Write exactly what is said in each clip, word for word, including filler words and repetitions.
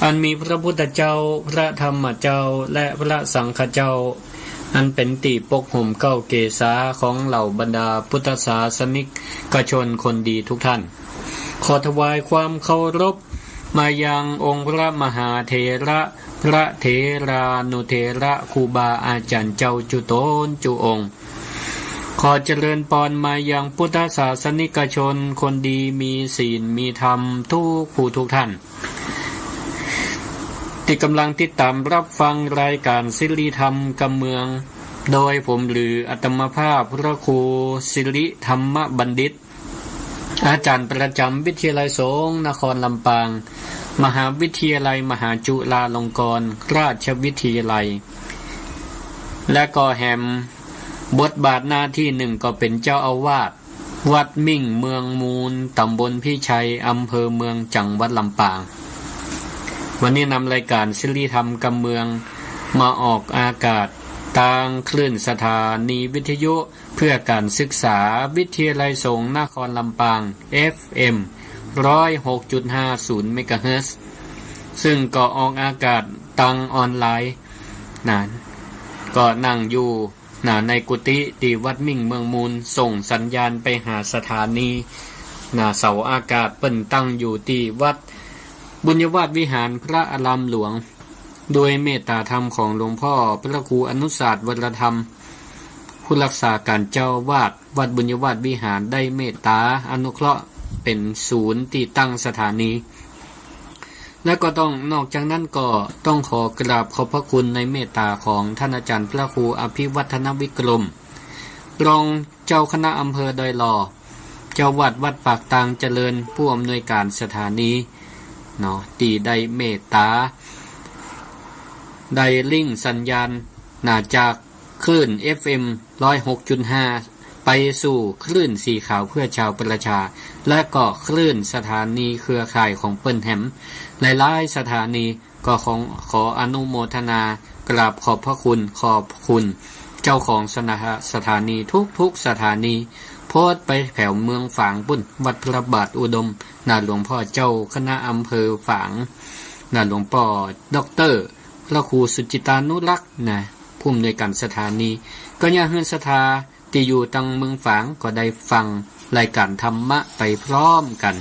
อันมีพระพุทธเจ้า พระธรรมเจ้า และพระสังฆเจ้า อันเป๋นตี้ปกห่มเกล้าเกศาของเหล่าบรรดาพุทธศาสนิกชนคนดีทุกท่าน ขอถวายความเคารพมายังองค์พระมหาเถระ พระเถรานุเถระ ครูบาอาจารย์เจ้าจุ๊ต๋นจุ๊องค์ ขอเจริญปอนมายังพุทธศาสนิกชนคนดีมีศีลมีธรรมทุกผู้ทุกท่าน ตี้ก่ำลังติดต๋ามฮับฟังรายก๋านสิริธรรมกำเมือง โดยผมหรืออาตมาภาพพระครูสิริธรรมบัณฑิต อาจ๋ารย์ประจ๋ำวิทยาลัยสงฆ์นครลำปาง มหาวิทยาลัยมหาจุฬาลงกรณราชวิทยาลัย และก็แหมบทบาทหน้าตี้นึ่งก็เป๋นเจ้าอาวาสวัดมิ่งเมืองมูล ต๋ำบลพิชัย อำเภอเมือง จังหวัดลำปาง วันนี้นำรายก๋านสิริธรรมกำเมืองมาออกอากาศตางคลื่นสถานีวิทยุเพื่อก๋านศึกษาวิทยาลัยสงฆ์นครลำปาง เอฟเอ็ม ร้อยหกจุดห้าศูนย์ เมกะเฮิรตซ์ ซึ่งก็ออกอากาศตางออนไลน์นะ ก็นั่งอยู่ นะ ในกุฏิตี้วัดมิ่งเมืองมูล ส่งสัญญาณไปหาสถานี นะ เสาอากาศเปิ้นตั้งอยู่ตี้วัดบุญยวาสวิหารพระอารามหลวง โดยเมตตาธรรมของหลวงพ่อพระครูอนุสาสน์ วรธรรม ผู้รักษาก๋านเจ้าอาวาสวัดบุญยวาสวิหารได้เมตตาอนุเคราะห์เป๋นศูนย์ตี้ตั้งสถานี และก็ต้อง นอกจากนั้นก็ต้องขอกราบขอบพระคุณในเมตตาของท่านอาจ๋ารย์พระครูอภิวัฒนวิกรม รองเจ้าคณะอำเภอดอยหล่อ เจ้าอาวาสวัดปากตางเจริญ ผู้อำนวยก๋านสถานีเนาะ ตี้ได้เมตตา ได้ลิงก์สัญญาณนะ จากคลื่น เอฟเอ็ม ร้อยหกจุดห้า ไปสู่คลื่นสีขาวเพื่อชาวประชา และก็คลื่นสถานีเครือข่ายของเปิ้นแหมหลายๆ สถานี ก็ขอ ขออนุโมทนากราบขอบพระคุณ ขอบคุณเจ้าของสถา สถานีทุกๆ สถานี โพสต์ไปแถวเมืองฝางปุ้น วัดพระบาทอุดม นะ หลวงพ่อเจ้าคณะอำเภอฝาง นะ หลวงป้อด็อกเตอร์พระครูสุจิตานุรักษ์ นะ ผู้อำนวยก๋านสถานี ก็อยากหื้อศรัทธา ตี้อยู่ตางเมืองฝางก็ได้ฟังรายก๋านธรรมะไปพร้อมกั๋น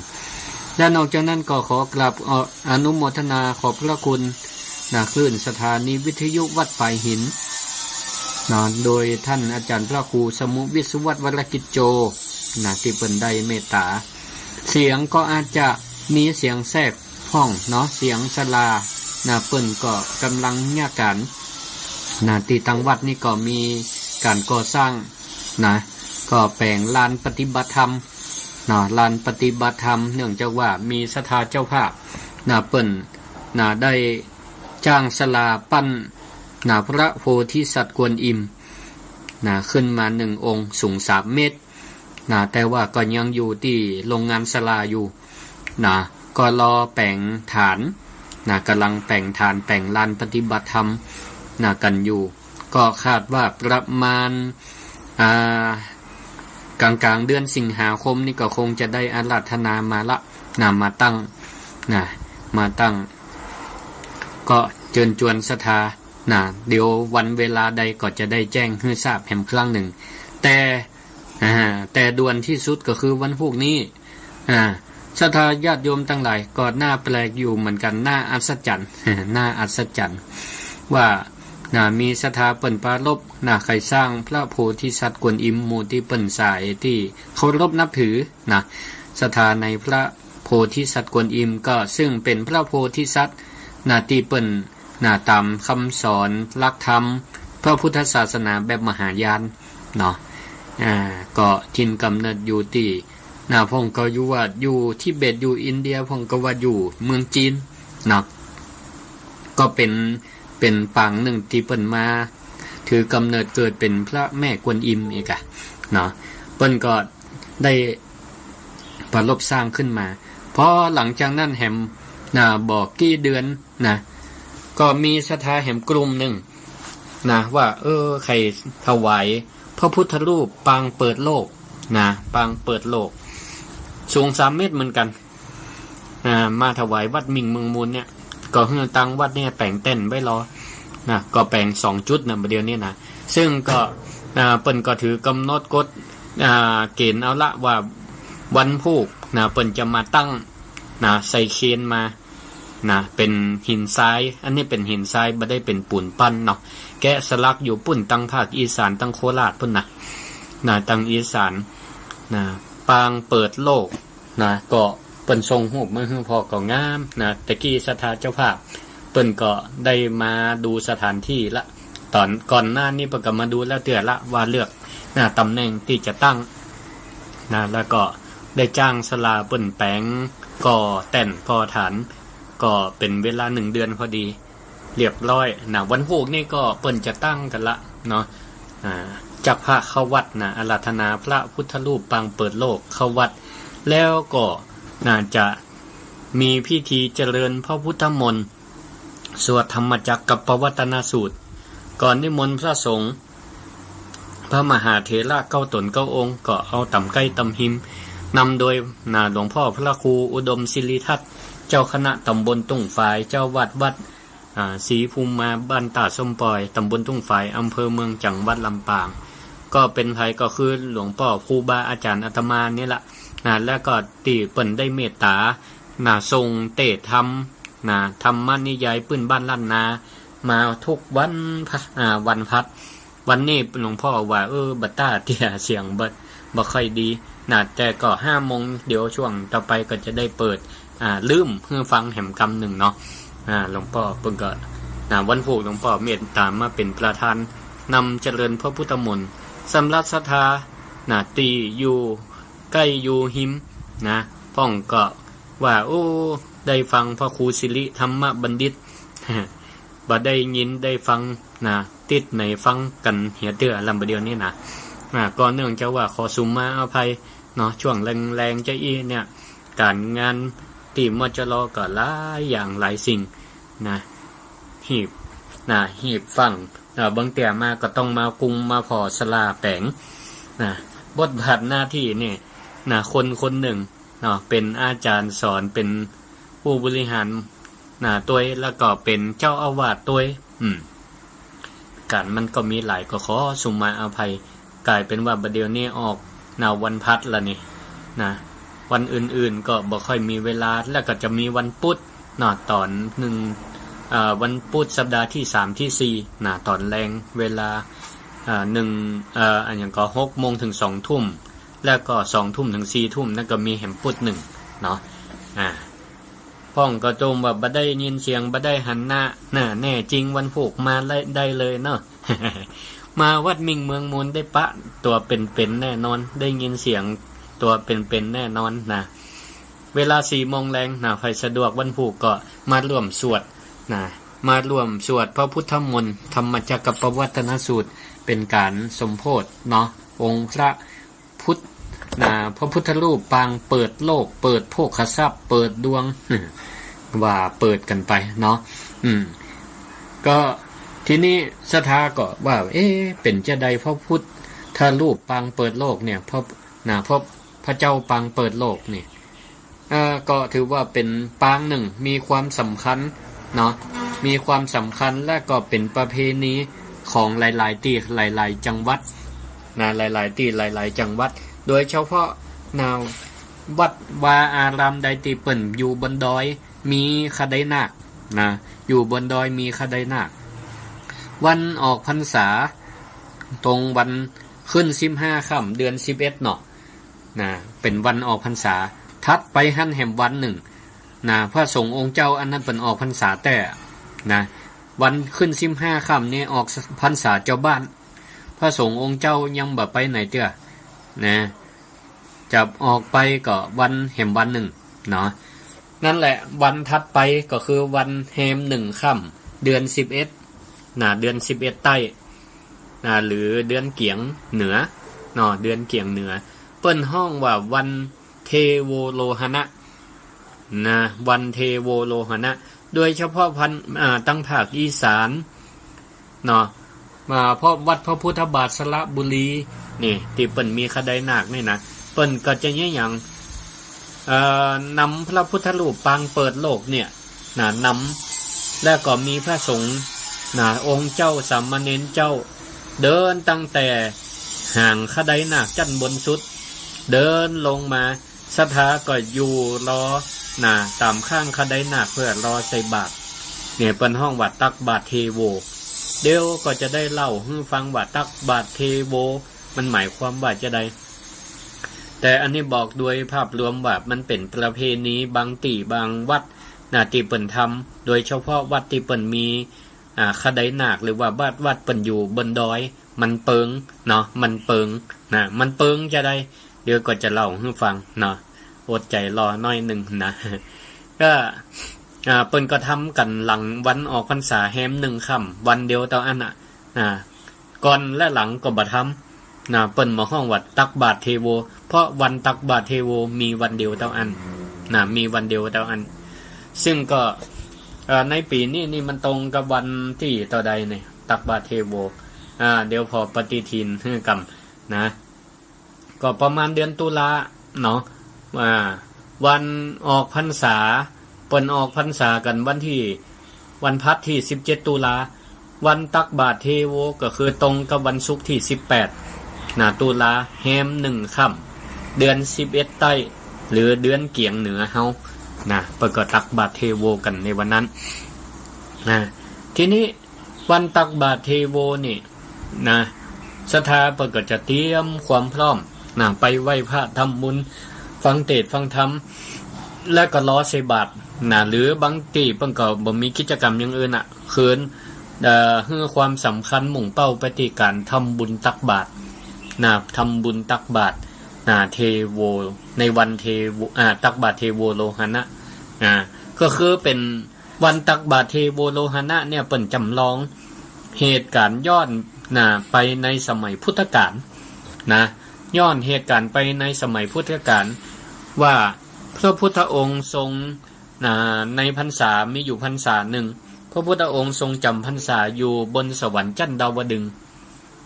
และนอกจากนั้นก็ขอกราบ เอ่อ อนุโมทนาขอบพระคุณนะ คลื่นสถานีวิทยุวัดฝายหินนะ โดยท่านอาจ๋ารย์พระครูสมุห์ วิศวัตรวรกิจโจนะ ตี้เปิ้นได้เมตตา เสียงก็อาจจะมีเสียงแทรกพ่องเนาะ เสียงศาลานะ เปิ้นก็ก่ำลังเยียะก๋านนะ ตี้ตางวัดนี่ก็มีก๋านก่อสร้างนะ ก็แป๋งลานปฏิบัติธรรมนะ ลานปฏิบัติธรรม เนื่องจากว่ามีศรัทธาเจ้าภาพนะ เปิ้นนะ ได้จ้างศาลาปั้นนะ พระโพธิสัตว์กวนอิมนะ ขึ้นมาหนึ่งองค์สูงสามเมตร นะ แต่ว่าก็ยังอยู่ตี้โรงงานศาลาอยู่นะ ก็รอแป๋งฐานนะ ก่ำลังแป๋งฐานแป๋งลานปฏิบัติธรรมนะ กั๋นอยู่ ก็คาดว่าประมาณ อ่า ก๋างๆ เดือนสิงหาคมนี่ก็คงจะได้อาราธนามาละนะ มาตั้งนะ มาตั้ง ก็เจิญจวนศรัทธานะ เดี๋ยววันเวลาใดก็จะได้แจ้งหื้อทราบแหมครั้งนึ่ง แต่ อ่า แต่ด่วนตี้สุดก็คือวันพูกนี้ อ่า ศรัทธาญาติโยมตังหลาย ก็น่าแปลกอยู่เหมือนกั๋น น่าอัศจรรย์ น่าอัศจรรย์ ว่า นะ มีศรัทธาเปิ้นปรารภนะ ใค่สร้างพระโพธิสัตว์กวนอิม หมู่ตี้เปิ้นสายตี้เคารพนับถือนะ ศรัทธาในพระโพธิสัตว์กวนอิม ก็ซึ่งเป๋นพระโพธิสัตว์นะ ตี้เปิ้น นะ ต๋ามกำสอนหลักธรรมพระพุทธศาสนาแบบมหายานเนาะ อ่า ก็ถิ่นก๋ำเนิดอยู่ตี้ นะ พ่องก็อยู่ว่าอยู่ทิเบต อยู่อินเดีย พ่องก็ว่าอยู่เมืองจีนเนาะ ก็เป๋น เป๋นปางนึ่งตี้เปิ้นมาถือก๋ำเนิดเกิดเป๋นพระแม่กวนอิมอีกอะเนาะ เปิ้นก็ได้ปรารภสร้างขึ้นมา พอหลังจากนั้นแหมนะ บ่กี่เดือน นะ ก็มีศรัทธาแหมกลุ่มนึ่งนะ ว่า เออ ใค่ถวายพระพุทธรูปปางเปิดโลกนะ ปางเปิดโลก สูงสามเมตรเหมือนกั๋น อ่า มาถวายวัดมิ่งเมืองมูลเนี่ย ก็หื้อตังวัดเนี่ยแป๋งแต้นไว้รอ นะ ก็แป๋งสองจุดนะ บ่าเดี่ยวนี้นะ ซึ่งก็ อ่า เปิ้นก็ถือกำหนดกฎ อ่า เกณฑ์เอาละว่าวันพูกนะ เปิ้นจะมาตั้งนะ ใส่เคนมานะ เป๋นหินทราย อันนี้เป๋นหินทราย บ่ได้เป๋นปูนปั้นเนาะ แกะสลักอยู่ปู้นตังภาคอีสาน ตังโคราชปู้นนะ นะ ตังอีสานนะ ปางเปิดโลก นะ ก็เปิ้นส่งฮูปมาหื้อพ่อก็งามนะ แต่กี้ศรัทธาเจ้าภาพเปิ้นก็ได้มาดูสถานที่ละ ต๋อนก่อนหน้านี้เปิ้นก็มาดูแล้วเตื้อละ ว่าเลือกนะ ต๋ำแหน่งตี้จะตั้งนะ แล้วก็ได้จ้างศาลาเปิ้นแป๋ง ก่อแต้น ก่อฐาน ก็เป๋นเวลาหนึ่งเดือนพอดี เรียบร้อยนะ วันพูกนี่ก็เปิ้นจะตั้งกั๋นละเนาะ อ่า จักพระเข้าวัดนะ อาราธนาพระพุทธรูปปางเปิดโลกเข้าวัด แล้วก็นะ จะมีพิธีเจริญพระพุทธมนต์ สวดธรรมจักรกัปปวัตตนสูตร ก่อนนิมนต์พระสงฆ์ พระมหาเถระเก้าต๋นเก้าองค์ ก็เอาต๋ามใก้ต๋ามฮิม นำโดยนะ หลวงพ่อพระครูอุดมศิริทัศน์ เจ้าคณะต๋ำบลตุ้งฝาย เจ้าวัดวัด อ่า ศรีภูมิมา บ้านต้าส้มป่อย ต๋ำบลตุ้งฝาย อำเภอเมือง จังหวัดลำปาง ก็เป๋นใผ ก็คือหลวงป้อครูบาอาจ๋ารย์อาตมานี่ละนะ แล้วก็ตี้เปิ้นได้เมตต๋านะ ส่งเตศธรรมนะ ธรรมนิยายปื้นบ้านล้านนา มาทุกวันพะ อ่า วันพัด วันนี้หลวงป้อว่า เออ บ่ต้าเตื้อ เสียงบ่ บ่ค่อยดีนะ แต่ก็ห้าโมง เดี๋ยวช่วงต่อไปก็จะได้เปิด อ่า ลืมหื้อฟังแหมกำนึ่งเนาะ อ่า หลวงป้อเปิ้นก็ นะ วันพูกหลวงป้อเมตต๋ามาเป๋นประธานนำเจริญพระพุทธมนต์ สำหรับศรัทธานะ ตี้อยู่ใก้อยู่ฮิมนะ พ่องก็ว่า โอ้ ได้ฟังพระครูสิริธรรมบัณฑิต บ่ได้ยินได้ฟังนะ ติดไหนฟังกั๋นเหียเตื้อ ลำบ่าเดี่ยวนี้นะ อ่า ก็เนื่องจากว่าขอสุมาอภัยเนาะ ช่วงแลงๆ จะอี้เนี่ย ก๋านงานตี้ มจร ก็หลายอย่างหลายสิ่งนะ หีบนะ หีบฟั่ง เอ่อ บางเตื้อมาก็ต้องมากุมมาผ่อศาลาแป๋งนะ บทบาทหน้าตี้นี่นะ คนคนนึ่งเนาะ เป๋นอาจ๋ารย์สอน เป๋นผู้บริหารนะ ตวย แล้วก็เป๋นเจ้าอาวาสตวย อืม ก๋านมันก็มีหลาย ก็ขอสุมาอภัย ก๋ายเป๋นว่าบ่าเดี่ยวนี้ออกนะ วันพัดละนี่นะ วันอื่นๆ ก็บ่ค่อยมีเวลา แล้วก็จะมีวันพุธเนาะ ต๋อนนึ่ง เอ่อ วันพุธสัปดาห์ตี้สามตี้สี่นะ ต๋อนแลงเวลา เอ่อ นึ่ง เอ่อ อะหยังก็ หกโมงเถิงสองทุ่ม แล้วก็สองทุ่มเถิงสี่ทุ่ม นั่นก็มีแหมพุธนึ่งเนาะ อ่า พ่องก็โจมว่าบ่ได้ยินเสียง บ่ได้หันหน้า น่ะ แน่จริงวันพูกมาได้ ได้เลยเนาะ มาวัดมิ่งเมืองมูลได้ปะตั๋วเป๋นๆ แน่นอน ได้ยินเสียงตั๋วเป๋นๆ แน่นอนนะ เวลาสี่โมงแลงนะ ใผสะดวกวันพูกก็มาร่วมสวดนะ มาร่วมสวดพระพุทธมนต์ ธรรมจักรกัปปวัตตนสูตร เป๋นก๋านสมโภชเนาะ องค์พระ พุทธ นะ พระพุทธรูปปางเปิดโลก เปิดโภคทรัพย์ เปิดดวง ว่าเปิดกั๋นไปเนาะ อืม ก็ทีนี้ศรัทธาก็ว่า เอ๊ะ เป๋นจาใดพระพุทธรูปปางเปิดโลกเนี่ย พระ นะ พระ พระเจ้าปางเปิดโลกนี่ เอ่อ ก็ถือว่าเป๋นปางนึ่ง มีความสำคัญเนาะ มีความสำคัญ และก็เป๋นประเพณีของหลายๆ ตี้ หลายๆ จังหวัดนะ หลายๆ ตี้ หลายๆ จังหวัด โดยเฉพาะนะ วัดวาอารามใดตี้เปิ้นอยู่บนดอย มีขะไดนาคนะ อยู่บนดอยมีขะไดนาค วันออกพรรษา ตรงวันขึ้นสิบห้าค่ำเดือนสิบเอ็ดเนาะ นะ เป๋นวันออกพรรษา ถัดไปหั้นแหมวันนึ่ง นะ พระสงฆ์องค์เจ้าอันนั้นเปิ้นออกพรรษาแต๊นะ วันขึ้นสิบห้าค่ำนี่ออกพรรษาเจ้าบ้าน พระสงฆ์องค์เจ้ายังบ่ไปไหนเตื้อ นะ จะออกไปก็วันแหมวันนึ่งเนาะ นั่นแหละ วันถัดไปก็คือวันแฮมหนึ่งค่ำ เดือนสิบเอ็ด นะ เดือนสิบเอ็ดใต้ นะ หรือเดือนเกียงเหนือ เนาะ เดือนเกียงเหนือ เปิ้นฮ้องว่าวันเทโวโลหณะ นะ วันเทโวโลหณะ โดยเฉพาะพัน อ่า ตังภาคอีสาน เนาะ มาพบวัดพระพุทธบาทสระบุรี นี่ ตี้เปิ้นมีขะไดนาคนี่นะ เปิ้นก็จะเยียะหยัง เอ่อ นำพระพุทธรูปปางเปิดโลกเนี่ย นะ น และก็มีพระสงฆ์ นะ องค์เจ้าสามเณรเจ้า เดินตั้งแต่หางขะไดหนากจั้นบนสุด เดินลงมา ศรัทธาก็อยู่รอ นะ ต๋ามข้างขะไดหนากเปื้อรอใส่บาตร เนี่ย เปิ้นฮ้องว่าตักบาตรเทโว เดี๋ยวก็จะได้เล่าหื้อฟังว่าตักบาตรเทโว มันหมายความว่าจาใด แต่อันนี้บอกโดยภาพรวมว่ามันเป๋นประเพณีบางตี้บางวัด นะ ตี้เปิ้นทำ โดยเฉพาะวัดตี้เปิ้นมี อ่า ขะไดหนาก หรือว่าวัด วัดเปิ้นอยู่บนดอย มันเปิง เนาะ มันเปิง นะ มันเปิงจาใด เดี๋ยวก็จะเล่าหื้อฟัง เนาะ อดใจ๋รอหน้อยนึ่งนะ ก็ อ่า เปิ้นก็ทำกั๋นหลังวันออกพรรษาแฮมนึ่งค่ำ วันเดียวเต้าอั้นน่ะ อ่า ก่อนและหลังก็บ่ทำ นะ เปิ้นบ่ฮ้องว่าตักบาตรเทโว เพราะวันตักบาตรเทโวมีวันเดียวเต้าอั้น นะ มีวันเดียวเต้าอั้น ซึ่งก็ เอ่อ ในปี๋นี้นี่มันตรงกับวันตี้เต้าใดเนี่ย ตักบาตรเทโว อ่า เดี๋ยวผ่อปฏิทินหื้อกำ นะ ก็ประมาณเดือนตุลาเนาะ อ่า วันออกพรรษา เปิ้นออกพรรษากั๋นวันตี้ วันพฤหัสตี้สิบเจ็ดตุลา วันตักบาตรเทโวก็คือตรงกับวันศุกร์ตี้สิบแปด นะ ตุลา แฮมนึ่งค่ำ เดือนสิบเอ็ดใต้ หรือเดือนเกียงเหนือเฮา นะ เปิ้นก็ตักบาตรเทโวกั๋นในวันนั้น นะ ทีนี้วันตักบาตรเทโวนี่ นะ ศรัทธาเปิ้นก็จะเตรียมความพร้อม นะ ไปไหว้พระ ทำบุญ ฟังเตสน์ ฟังธรรม และก็รอใส่บาตร นะ หรือบางตี้เปิ้นก็บ่มีกิจกรรมอย่างอื่นน่ะ คืน เอ่อ หื้อความสำคัญมุ่งเป้าไปตี้ก๋านทำบุญตักบาตร นะ ทำบุญตักบาตร นะ เทโว ในวันเทโว อ่า ตักบาตรเทโวโลหณะ นะ ก็คือเป๋น วันตักบาตรเทโวโลหณะเนี่ยเปิ้นจ๋ำลองเหตุก๋ารณ์ย้อน นะ ไปในสมัยพุทธกาล นะ ย้อนเหตุก๋ารณ์ไปในสมัยพุทธกาล ว่าพระพุทธองค์ทรง นะ ในพรรษา มีอยู่พรรษานึ่ง พระพุทธองค์ทรงจ๋ำพรรษาอยู่บนสวรรค์จั้นดาวดึงส์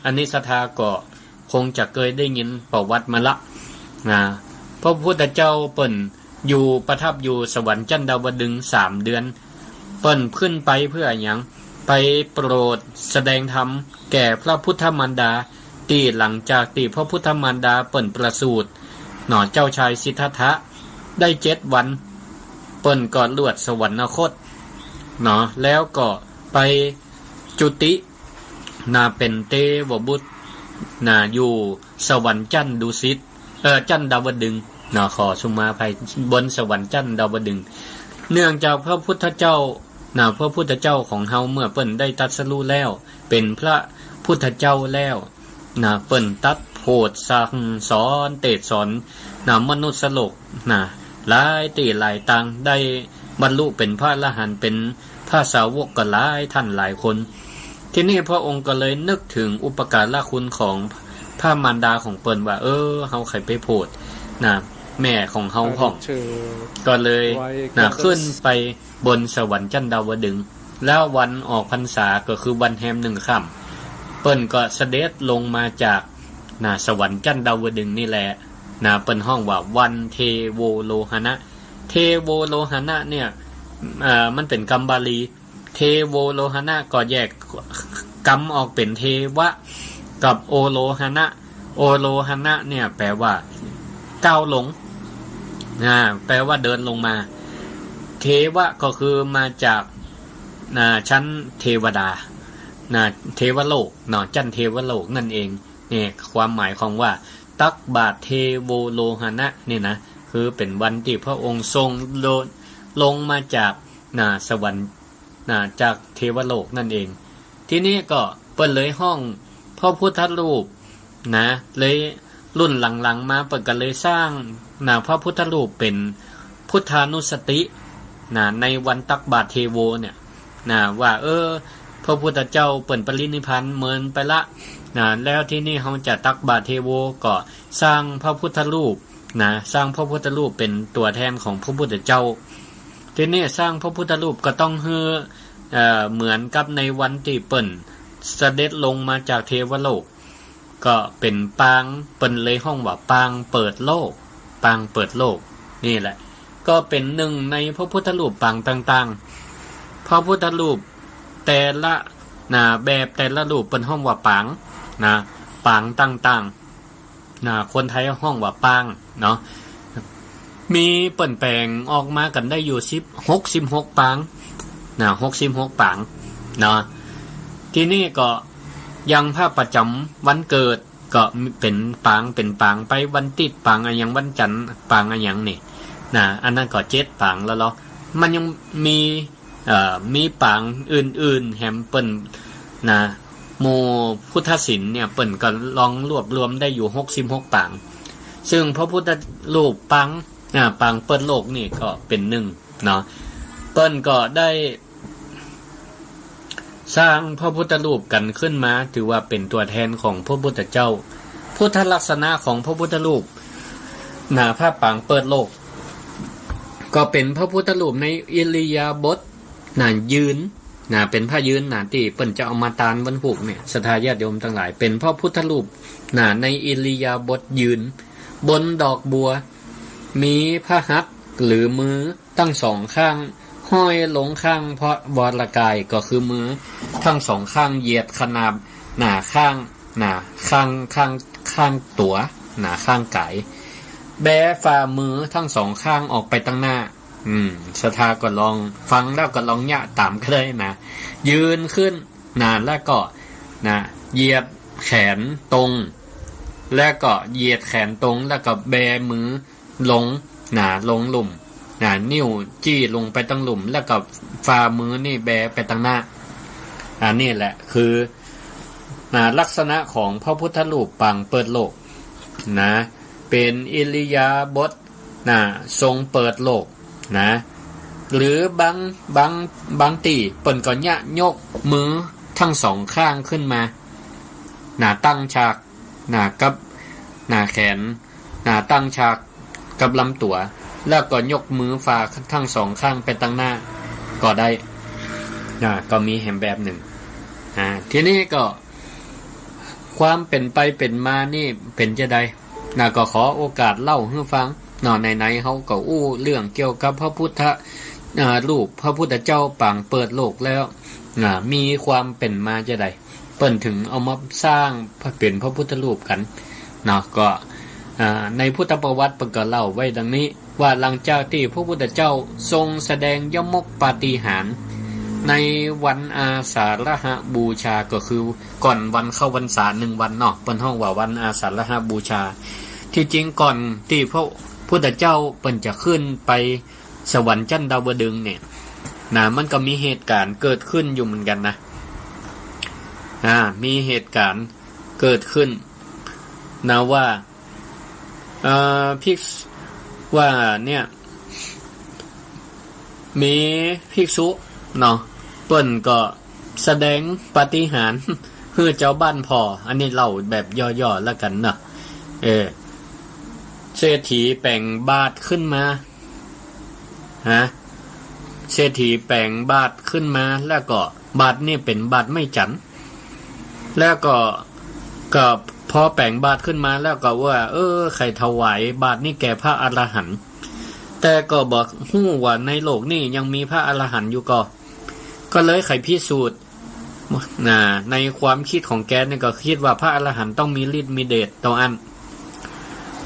อันนี้ศรัทธาก็คงจะเกยได้ยินประวัติมาละ นะ พระพุทธเจ้าเปิ้นอยู่ประทับอยู่สวรรค์จั้นดาวดึงส์สามเดือน เปิ้นขึ้นไปเปื้อหยัง ไปโปรดแสดงธรรมแก่พระพุทธมารดา ตี้หลังจากตี้พระพุทธมารดาเปิ้นประสูติ เนาะ เจ้าชายสิทธัตถะ ได้เจ็ดวัน เปิ้นก็ลวดสวรรคต เนาะ แล้วก็ไปจุติ นะ เป๋นเตวบุตร นะ อยู่สวรรค์จั้นดุสิต เอ่อ จั้นดาวดึงส์ นะ ขอสุมาภัย บนสวรรค์จั้นดาวดึงส์ เนื่องจากพระพุทธเจ้า นะ พระพุทธเจ้าของเฮาเมื่อเปิ้นได้ตรัสรู้แล้ว เป๋นพระพุทธเจ้าแล้ว นะ เปิ้นตรัสโผดสั่งสอนเตสน์สอน นะ มนุษย์โลก นะ หลายตี้หลายตาง ได้บรรลุเป๋นพระอรหันต์ เป๋นพระสาวกก็หลายท่านหลายคน ทีนี้พระองค์ก็เลยนึกถึงอุปการะคุณของพระมารดาของเปิ้นว่า เออ เฮาใค่ไปโผด นะ แม่ของเฮาพ่อง ก็เลย นะ ขึ้นไปบนสวรรค์จั้นดาวดึงส์ แล้ววันออกพรรษาก็คือวันแฮมนึ่งค่ำ เปิ้นก็เสด็จลงมาจาก นะ สวรรค์จั้นดาวดึงส์นี่แหละ นะ เปิ้นฮ้องว่าวันเทโวโลหณะ เทโวโลหณะเนี่ย เอ่อ มันเป๋นกำบาลี เทโวโลหณะก็แยกกำออกเป๋นเทวะกับโอโลหณะ โอโลหณะเนี่ยแปลว่าก้าวลง นะ แปลว่าเดินลงมา เทวะก็คือมาจาก นะ ชั้นเทวดา นะ เทวโลก เนาะ จั้นเทวโลกนั่นเอง เนี่ย ความหมายของว่า ตักบาตรเทโวโลหณะเนี่ยนะ คือเป๋นวันตี้พระองค์ทรงโดดลงมาจาก นะ สวรรค์ นะ จากเทวโลกนั่นเอง ทีนี้ก็เปิ้นเลยฮ้องพระพุทธรูป นะ เลยรุ่นหลังๆ มาเปิ้นก็เลยสร้าง นะ พระพุทธรูปเป๋นพุทธานุสติ นะ ในวันตักบาตรเทโวเนี่ย นะ ว่า เออ พระพุทธเจ้าเปิ้นปรินิพพานเมินไปละ นะ แล้วทีนี้เฮาจะตักบาตรเทโว ก็สร้างพระพุทธรูป นะ สร้างพระพุทธรูปเป๋นตั๋วแทนของพระพุทธเจ้า ทีนี้สร้างพระพุทธรูปก็ต้องหื้อ เอ่อ เหมือนกับในวันตี้เปิ้นเสด็จลงมาจากเทวโลก ก็เป๋นปาง เปิ้นเลยฮ้องว่าปางเปิดโลก ปางเปิดโลก นี่แหละ ก็เป๋นนึ่งในพระพุทธรูปปางต่าง พระพุทธรูปแต่ละ นะ แบบแต่ละรูปเปิ้นฮ้องว่าปาง นะ ปางต่างๆ นะ คนไทยฮ้องว่าปางเนาะ มีเปิ้นแป๋งออกมากั๋นได้อยู่สิบ หกสิบหกปาง นะ หกสิบหกปางเนาะ ทีนี้ก็อย่างพระประจ๋ำวันเกิด ก็เป๋นปาง เป๋นปางไป วันติ๊ดปางอะหยัง วันจันทร์ปางอะหยังนี่ นะ อันนั้นก็เจ็ดปางแล้วเหรอ มันยังมี เอ่อ มีปางอื่นๆ แหมเปิ้น นะ หมู่พุทธศิลป์เนี่ย เปิ้นก็ลองรวบรวมได้อยู่หกสิบหกปาง ซึ่งพระพุทธรูปปาง อ่า ปางเปิดโลกนี่ก็เป๋นนึ่งเนาะ เปิ้นก็ได้ สร้างพระพุทธรูปกั๋นขึ้นมา ถือว่าเป๋นตั๋วแทนของพระพุทธเจ้า พุทธลักษณะของพระพุทธรูป นะ พระปางเปิดโลก ก็เป๋นพระพุทธรูปในอิริยาบถ นะ ยืน นะ เป๋นพระยืน นะ ตี้เปิ้นจะเอามาตานวันฮูกเนี่ย ศรัทธาญาติโยมตังหลาย เป๋นพระพุทธรูป นะ ในอิริยาบถยืน บนดอกบัว มีพระหัตถ์หรือมือ ตึงสองข้าง ห้อยลงข้างพระวรกาย ก็คือมือตึงสองข้างเหยียดขนาบ นะ ข้าง นะ ข้าง ข้าง ข้างตั๋ว นะ ข้างก๋าย แบฝ่ามือตึงสองข้างออกไปตังหน้า อืม ศรัทธาก็ลองฟังแล้วก็ลองเยียะต๋ามก็ได้นะ ยืนขึ้น นะ แล้วก็ นะ เหยียดแขนตรง แล้วก็เหยียดแขนตรง แล้วก็แบมือ ลง นะ ลงลุ่ม นะ นิ้วจี้ลงไปตังลุ่ม แล้วก็ฝ่ามือนี่แบไปตังหน้า อันนี้แหละคือ นะ ลักษณะของพระพุทธรูปปางเปิดโลก นะ เป๋นอิริยาบถ นะ ทรงเปิดโลก นะ หรือบาง บาง บางตี้เปิ้นก็เยียะยกมือตึงสองข้างขึ้นมา นะ ตั้งฉาก นะ กับ นะ แขน นะ ตั้งฉากกับลำตั๋ว แล้วก็ยกมือฝ่าตึงสองข้างไปตังหน้าก็ได้ นะ ก็มีแหมแบบนึ่ง อ่า ทีนี้ก็ ความเป๋นไปเป๋นมานี่เป๋นจาใด นะ ก็ขอโอกาสเล่าหื้อฟังเนาะ ไหนๆ เฮาก็อู้เรื่องเกี่ยวกับพระพุทธ อ่า รูปพระพุทธเจ้าปางเปิดโลกแล้ว นะ มีความเป๋นมาจาใด เปิ้นถึงเอามาสร้างเป๋นพระพุทธรูปกั๋นเนาะ ก็ อ่า ในพุทธประวัติเปิ้นก็เล่าไว้ดังนี้ ว่าหลังจากตี้พระพุทธเจ้าทรงแสดงยมกปาฏิหาริย์ในวันอาสาฬหบูชา ก็คือก่อนวันเข้าพรรษาหนึ่งวันเนาะ เปิ้นฮ้องว่าวันอาสาฬหบูชา ที่จริงก่อนตี้พระพุทธเจ้าเปิ้นจะขึ้นไปสวรรค์ชั้นดาวดึงส์เนี่ย นะ มันก็มีเหตุก๋ารณ์เกิดขึ้นอยู่เหมือนกั๋นนะ อ่า มีเหตุก๋ารณ์เกิดขึ้นนะว่า เอ่อ ภิกษุ ว่าเนี่ย มีภิกษุเนาะ เปิ้นก็แสดงปาฏิหาริย์หื้อจาวบ้านผ่อ อันนี้เล่าแบบย่อๆ แล้วกั๋นเนาะ เออ เศรษฐีแป๋งบาตรขึ้นมา ฮะ เศรษฐีแป๋งบาตรขึ้นมา แล้วก็บาตรนี่เป๋นบาตรไม้จันทร์ แล้วก็ ก็พอแป๋งบาตรขึ้นมาแล้วก็ว่า เออ ใค่ถวายบาตรนี่แก่พระอรหันต์ แต่ก็บ่ฮู้ว่าในโลกนี้ยังมีพระอรหันต์อยู่ก่อ ก็เลยใค่พิสูจน์ นะ ในความคิดของแกนี่ก็คิดว่าพระอรหันต์ต้องมีฤทธิ์มีเดชเต้าอั้น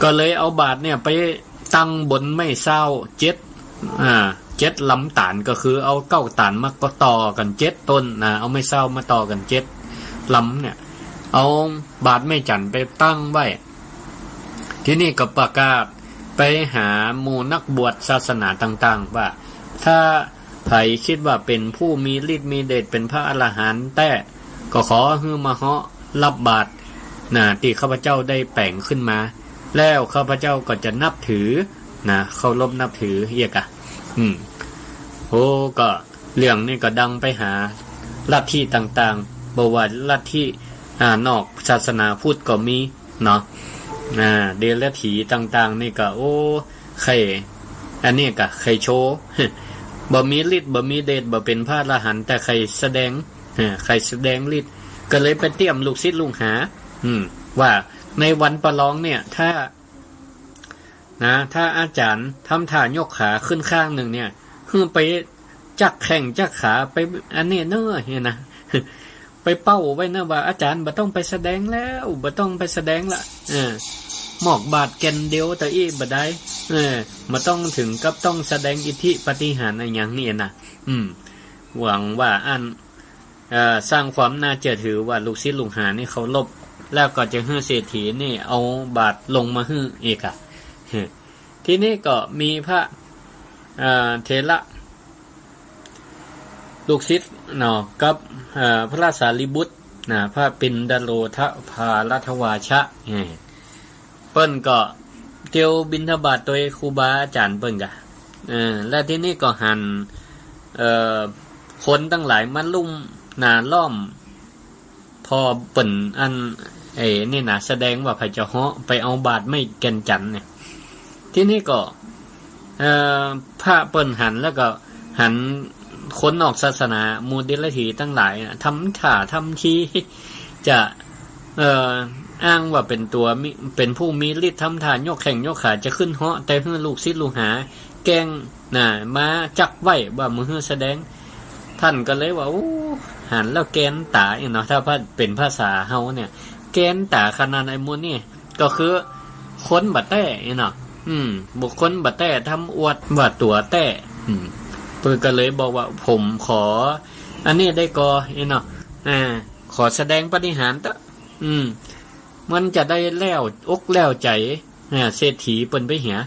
ก็เลยเอาบาตรเนี่ยไปตั้งบนไม้เซ้าเจ็ด อ่า เจ็ดลำต๋าน ก็คือเอาเก้าต๋านมาก็ต่อกั๋นเจ็ดต้นนะ เอาไม้เซ้ามาต่อกั๋นเจ็ดลำเนี่ย เอาบาตรไม้จันทร์ไปตั้งไว้ ทีนี้ก็ประกาศไปหาหมู่นักบวชศาสนาต่างๆ ว่า ถ้าใผคิดว่าเป๋นผู้มีฤทธิ์มีเดชเป๋นพระอรหันต์แต๊ ก็ขอหื้อมาเฮาะรับบาตรนะ ตี้ข้าพเจ้าได้แป๋งขึ้นมา แล้วข้าพเจ้าก็จะนับถือนะ เคารพนับถือเยียะก่ะ อืม โอ้ ก็เรื่องนี้ก็ดังไปหาลัทธิต่างๆ บ่ว่าลัทธิ อ่า นอกศาสนาพุทธก็มีเนาะ อ่า เดรัจฉีต่างๆ นี่ก็ โอ้ ใค่ อันนี้ก็ใค่โชว์ บ่มีฤทธิ์ บ่มีเดช บ่เป๋นพระอรหันต์ แต่ใค่แสดง อ่า ใค่แสดงฤทธิ์ ก็เลยไปเตี้ยมลูกศิษย์ลูกหา อืม ว่าในวันประลองเนี่ย ถ้า นะ ถ้าอาจ๋ารย์ทำท่ายกขาขึ้นข้างนึ่งเนี่ย หื้อไป จักแข้งจักขาไปอันนี้เน้อ เนี่ยนะ ไปเป้าไว้เน้อว่าอาจ๋ารย์บ่ต้องไปแสดงแล้ว บ่ต้องไปแสดงละ เออ มอกบาตรแก่นเดียวตะอี้บ่ได้ เออ บ่ต้องเถิงกับต้องแสดงอิทธิปาฏิหาริย์อะหยังนี่นะ อืม หวังว่าอัน เอ่อ สร้างความน่าเจื้อถือว่าลูกศิษย์ลูกหานี่เคารพ แล้วก็จะหื้อเศรษฐีนี่เอาบาตรลงมาหื้ออีกอะ ทีนี้ก็มีพระ เอ่อ เถระ ลูกศิษย์เนาะ กับ เอ่อ พระสารีบุตรนะ พระปิณฑโรทะพารัตวาชะ เออ เปิ้นก็เตียวบิณฑบาตโตยครูบาอาจ๋ารย์เปิ้นกะ เออ และทีนี้ก็หัน เอ่อ คนตังหลายมาลุ่มหนาล้อม พอเปิ้นอัน ไอ้นี่นะ แสดงว่าไผจะเหาะไปเอาบาตรไม้แก่นจันทน์เนี่ย ทีนี้ก็ เอ่อ พระเปิ้นหันแล้วก็หันคนนอกศาสนา หมู่เดรัจฉีตังหลายนะ ทำท่าทำทีจะ เอ่อ อ้างว่าเป๋นตั๋วมี เป๋นผู้มีฤทธิ์ ทำท่ายกแข้งยกขาจะขึ้นเหาะ แต่หื้อลูกศิษย์ลูกหาแกล้งนะ มาจักไว้ว่าบ่หื้อแสดง ต้านก็เลยว่า โอ้ หันแล้วแกนต๋าเนาะ ถ้าเป๋นภาษาเฮาเนี่ย แกนต๋าขนาดไอ้หมู่นี่ ก็คือคนบ่แต๊เนาะ อืม บุคคลบ่แต๊ ทำอวดว่าตั๋วแต๊ อืม เปิ้นก็เลยบอกว่า ผมขอ อันนี้ได้ก่อเนาะ อ่า ขอแสดงปาฏิหาริย์เต๊อะ อืม มันจะได้แล่วอกแล่วใจ๋ อ่า เศรษฐีเปิ้นไปเหีย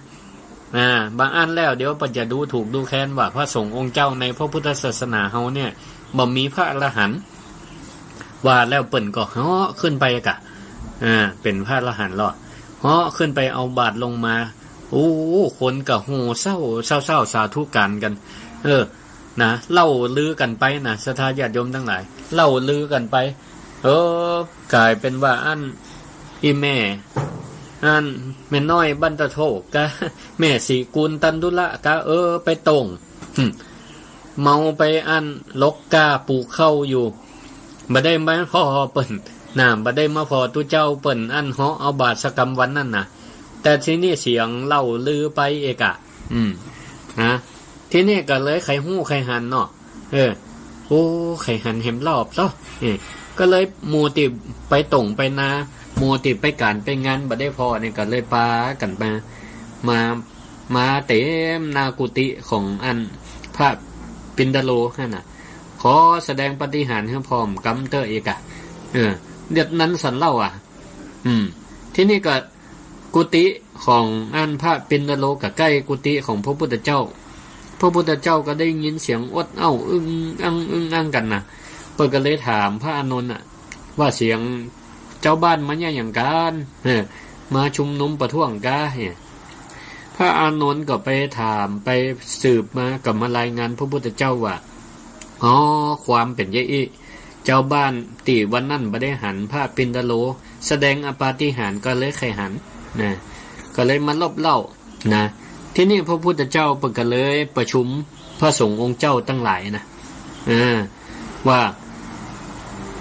อ่า บ่อั้นแล้วเดี๋ยวเปิ้นจะดูถูกดูแคลนว่าพระสงฆ์องค์เจ้าในพระพุทธศาสนาเฮาเนี่ย บ่มีพระอรหันต์ ว่าแล้วเปิ้นก็เหาะขึ้นไปกะ อ่า เป๋นพระอรหันต์ลอ เหาะขึ้นไปเอาบาตรลงมา โอ้ คนก็โห่เซ้า เซ้า เซ้า สาธุก๋านกั๋น เออ นะ เล่าลือกั๋นไปนะ ศรัทธาญาติโยมตังหลาย เล่าลือกั๋นไป เออ ก๋ายเป๋นว่าอัน อี่แม่ อัน แม่น้อยบันตะโธกกา แม่ศรีกูลตันตุละกา เออ ไปโต่ง หึ เมาไปอัน หลกก้าปลูกข้าวอยู่ บ่ได้มาผ่อเปิ้น นะ บ่ได้มาผ่อตุ๊เจ้าเปิ้นอันเหาะเอาบาตรสะกำวันนั้นนะ แต่ทีนี้เสียงเล่าลือไปเอกอะ อืม นะ ทีนี้ก็เลยใค่ฮู้ใค่หันเนาะ เออ โอ้ ใค่หันแหมรอบเนาะ เออ ก็เลยหมู่ตี้ไปโต่งไปนา หมู่ตี้ไปก๋านไปงานบ่ได้ผ่อเนี่ย ก็เลยปากั๋นมา มา มาเตรียมหน้ากุฏิของอันพระปิณฑโรหั้นน่ะ ขอแสดงปาฏิหาริย์หื้อผ่อมกำเต๊อะเอกอะ เออ เดี๋ยวนั้นสันเล่าอะ อืม ทีนี้ก็กุฏิของอันพระปิณฑโรก็ใก้กุฏิของพระพุทธเจ้า พระพุทธเจ้าก็ได้ยินเสียงอดเอ้าอึ้งอั้งอึ้งอั้งกั๋นน่ะ เปิ้นก็เลยถามพระอานนท์น่ะ ว่าเสียงเจ้าบ้านมาเยียะหยังกั๋น เออ มาชุมนุมประท้วงกา เออ พระอานนท์ก็ไปถามไปสืบมา ก็มารายงานพระพุทธเจ้าว่า อ๋อ ความเป๋นเยียะอี้ เจ้าบ้านตี้วันนั้นบ่ได้หันพระปิณฑโรแสดงอปาฏิหาริย์ ก็เลยใค่หัน นะ ก็เลยมาลบเล่า นะ ทีนี้พระพุทธเจ้าเปิ้นก็เลยประชุมพระสงฆ์องค์เจ้าตังหลายนะ อ่า ว่า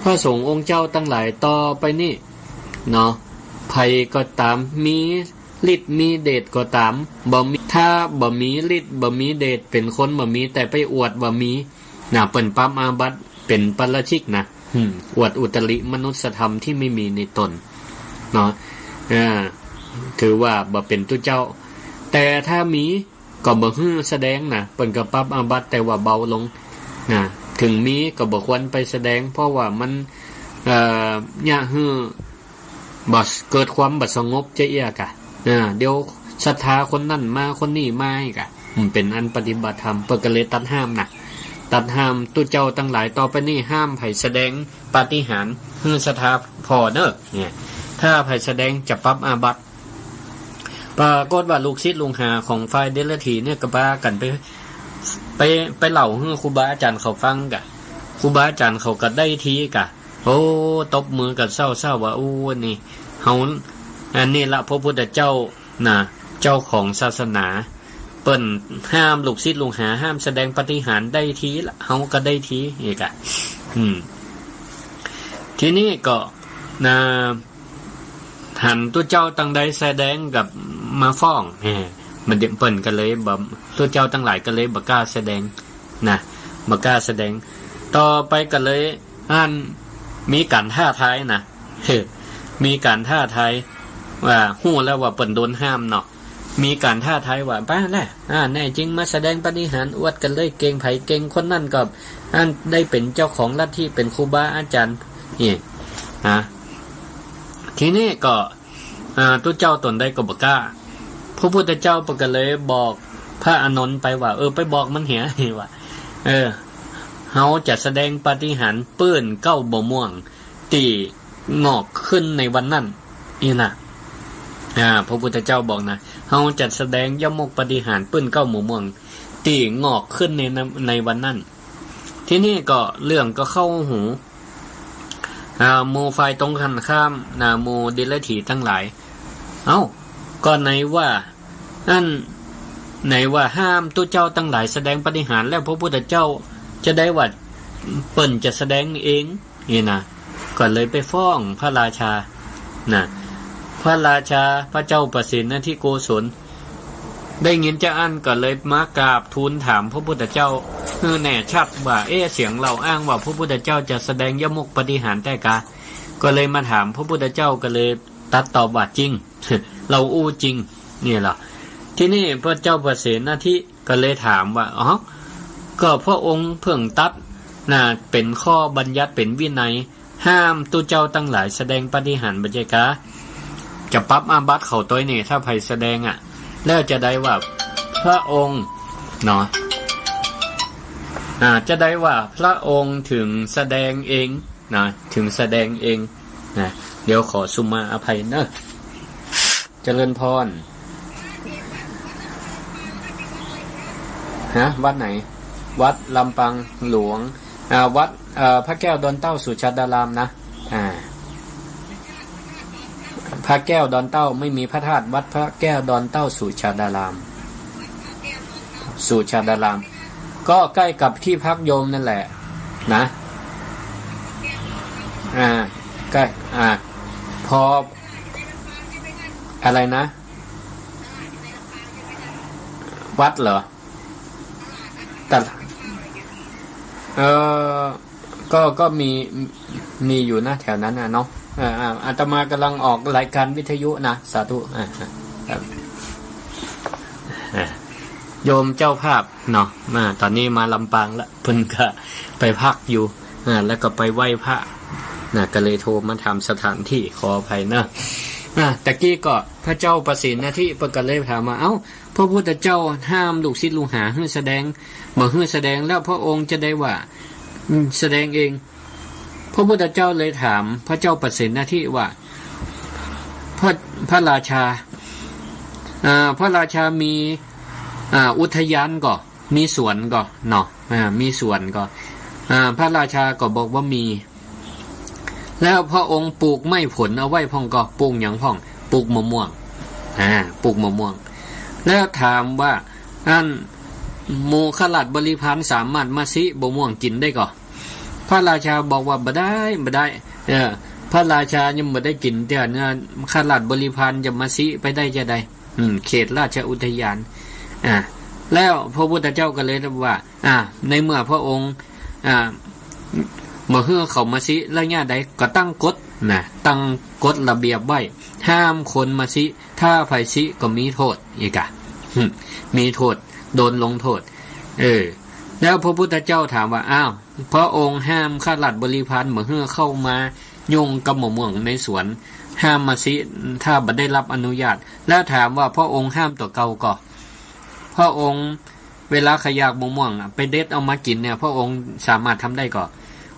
พระสงฆ์องค์เจ้าตังหลายต่อไปนี้เนาะ ใผก็ต๋ามมีฤทธิ์มีเดชก็ต๋าม บ่มี ถ้าบ่มีฤทธิ์บ่มีเดช เป๋นคนบ่มี แต่ไปอวดว่ามี นะ เปิ้นปรับอาบัติเป๋นปาราชิกนะ อืม อวดอุตริมนุสธรรมที่ไม่มีในตน เนาะ อ่า ถือว่าบ่เป๋นตุ๊เจ้า แต่ถ้ามีก็บ่หื้อแสดงนะ เปิ้นก็ปรับอาบัติแต่ว่าเบาลง นะ เถิงมีก็บ่ควรไปแสดง เพราะว่ามัน เอ่อ เยียะหื้อ บ่ เกิดความบ่สงบจะเอี้ยกะ อ่า เดี๋ยวศรัทธาคนนั้นมา คนนี้มาอีกอะ มันเป๋นอันปฏิบัติธรรม เปิ้นก็เลยตัดห้ามนะ ตัดห้ามตุ๊เจ้าตังหลาย ต่อไปนี้ห้ามใผแสดงปาฏิหาริย์หื้อศรัทธาผ่อเน้อ เนี่ย ถ้าใผแสดงจะปรับอาบัติ ปรากฏว่าลูกศิษย์ลูกหาของฝ่ายเดรัจฉีเนี่ยก็ปากั๋นไป ไป ไปเล่าหื้อครูบาอาจ๋ารย์เขาฟังกะ ครูบาอาจ๋ารย์เขาก็ได้ทีกะ โอ้ ตบมือกั๋นเซ้าๆ ว่า โอ้ นี่ เฮา อันนี้ละพระพุทธเจ้านะ เจ้าของศาสนา เปิ้นห้ามลูกศิษย์ลูกหา ห้ามแสดงปาฏิหาริย์ ได้ทีละ เฮาก็ได้ทีอีกอะ อืม ทีนี้ก็นะ หันตุ๊เจ้าตังใดแสดงก็มาฟ้อง เออ มันเปิ้นก็เลยบ่ ตุ๊เจ้าตังหลายก็เลยบ่กล้าแสดง นะ บ่กล้าแสดง ต่อไปก็เลย อัน มีก๋านท้าทายนะ มีก๋านท้าทาย ว่าฮู้แล้วว่าเปิ้นโดนห้ามเนาะ มีก๋านท้าทายว่า ไปแหละ อ่า แน่จริงมาแสดงปาฏิหาริย์ อวดกั๋นเลย เก่งใผเก่งคนนั้นก็ อัน ได้เป๋นเจ้าของลัทธิ เป๋นครูบาอาจ๋ารย์ นี่ นะ ทีนี้ก็ อ่า ตุ๊เจ้าต๋นใดก็บ่กล้า พระพุทธเจ้าเปิ้นก็เลยบอกพระอานนท์ไปว่า เออ ไปบอกมันเหีย ว่า เออ เฮาจะแสดงปาฏิหาริย์ปื้นเก๊ามะม่วง ตี้งอกขึ้นในวันนั้น อี้นะ อ่า พระพุทธเจ้าบอกนะ เฮาจะแสดงยมกปาฏิหาริย์ปื้นเก๊ามะม่วง ตี้งอกขึ้นใน ในวันนั้น ทีนี้ก็เรื่องก็เข้าหู อ่า หมู่ฝ่ายตรงกันข้ามนะ หมู่เดรัจฉีตังหลาย เอ้า ก็ไหนว่า อัน ไหนว่าห้ามตุ๊เจ้าตังหลายแสดงปาฏิหาริย์ แล้วพระพุทธเจ้าจะใดว่าเปิ้นจะแสดงเอง นี่นะ ก็เลยไปฟ้องพระราชา นะ พระราชา พระเจ้าปเสนทิโกศล ได้ยินจาอั้นก็เลยมากราบทูลถามพระพุทธเจ้า หื้อแน่ชัดว่า เอ๊ะ เสียงเล่าอ้างว่าพระพุทธเจ้าจะแสดงยมกปาฏิหาริย์แต๊กา ก็เลยมาถามพระพุทธเจ้า ก็เลยตรัสตอบว่า จริง เฮาอู้จริง นี่แหละ ทีนี้พระเจ้าปเสนทิก็เลยถามว่า อ๋อ ก็พระองค์เปิ้นตรัสนะ เป๋นข้อบัญญัติ เป๋นวินัย ห้ามตุ๊เจ้าตังหลายแสดงปาฏิหาริย์บ่ใจ้กา จะปรับอาบัติเขาตวยนี่ ถ้าใผแสดงอะ แล้วจะใดว่าพระองค์ เนาะ อ่า จะใดว่าพระองค์เถิงแสดงเอง นะ เถิงแสดงเอง นะ เดี๋ยวขอสุมาอภัยเนอะ เจริญพร ฮะ วัดไหน วัดลำปางหลวง อ่า วัด เอ่อ พระแก้วดอนเต้าสุชาดารามนะ อ่า พระแก้วดอนเต้าไม่มีพระธาตุ วัดพระแก้วดอนเต้าสุชาดาราม สุชาดาราม ก็ใก้กับตี้พักโยมนั่นแหละ นะ อ่า ใก้ อ่า พอ อะไรนะ วัดเหรอ ตลาด เอ่อ ก็ ก็มี มีอยู่นะแถวนั้นน่ะเนาะ เออ อ่า อาตมากำลังออกรายการวิทยุนะ สาธุ อ่า ครับ อ่า โยมเจ้าภาพเนาะ มา ต๋อนนี้มาลำปางละ เปิ้นก็ไปพักอยู่ อ่า แล้วก็ไปไหว้พระ นะ ก็เลยโทรมาถามสถานที่ ขออภัยเนอะ อ่า ตะกี้ก็พระเจ้าปเสนทิเปิ้นก็เลยถามว่า เอ้า พระพุทธเจ้าห้ามลูกศิษย์ลูกหาหื้อแสดง บ่หื้อแสดง แล้วพระองค์จะใดว่า อืม แสดงเอง พระพุทธเจ้าเลยถามพระเจ้าปเสนทิว่า พระ พระราชา อ่า พระราชามี อ่า อุทยานก่อ มีสวนก่อ เนาะ อ่า มีสวนก่อ อ่า พระราชาก็บอกว่ามี แล้วพระองค์ปลูกไม้ผลเอาไว้พ่องก่อ ปลูกหยังพ่อง ปลูกมะม่วง อ่า ปลูกมะม่วง แล้วถามว่า อัน หมู่ข้าราชบริพารสามารถมาซี้มะม่วงกิ๋นได้ก่อ พระราชาบอกว่า บ่ได้ บ่ได้ เออ พระราชายังบ่ได้กิ๋นเตื้อเนาะ ข้าราชบริพารจะมาซี้ไปได้จาใด อืม เขตราชอุทยาน อ่า แล้วพระพุทธเจ้าก็เลยว่า อ่า ในเมื่อพระองค์ อ่า บ่หื้อเขามาซี้ระยะใด ก็ตั้งกฎนะ ตั้งกฎระเบียบไว้ ห้ามคนมาซี้ ถ้าใผซี้ก็มีโทษ อีกอะ อืม มีโทษ โดนลงโทษ เออ แล้วพระพุทธเจ้าถามว่า อ้าว พระองค์ห้ามข้าราชบริพารบ่หื้อเข้ามายุ่งกับมะม่วงในสวน ห้ามมาซี้ ถ้าบ่ได้รับอนุญาต แล้วถามว่าพระองค์ห้ามตั๋วเก่าก่อ พระองค์เวลาใผอยากมะม่วงอะ ไปเด็ดเอามากิ๋นเนี่ย พระองค์สามารถทำได้ก่อ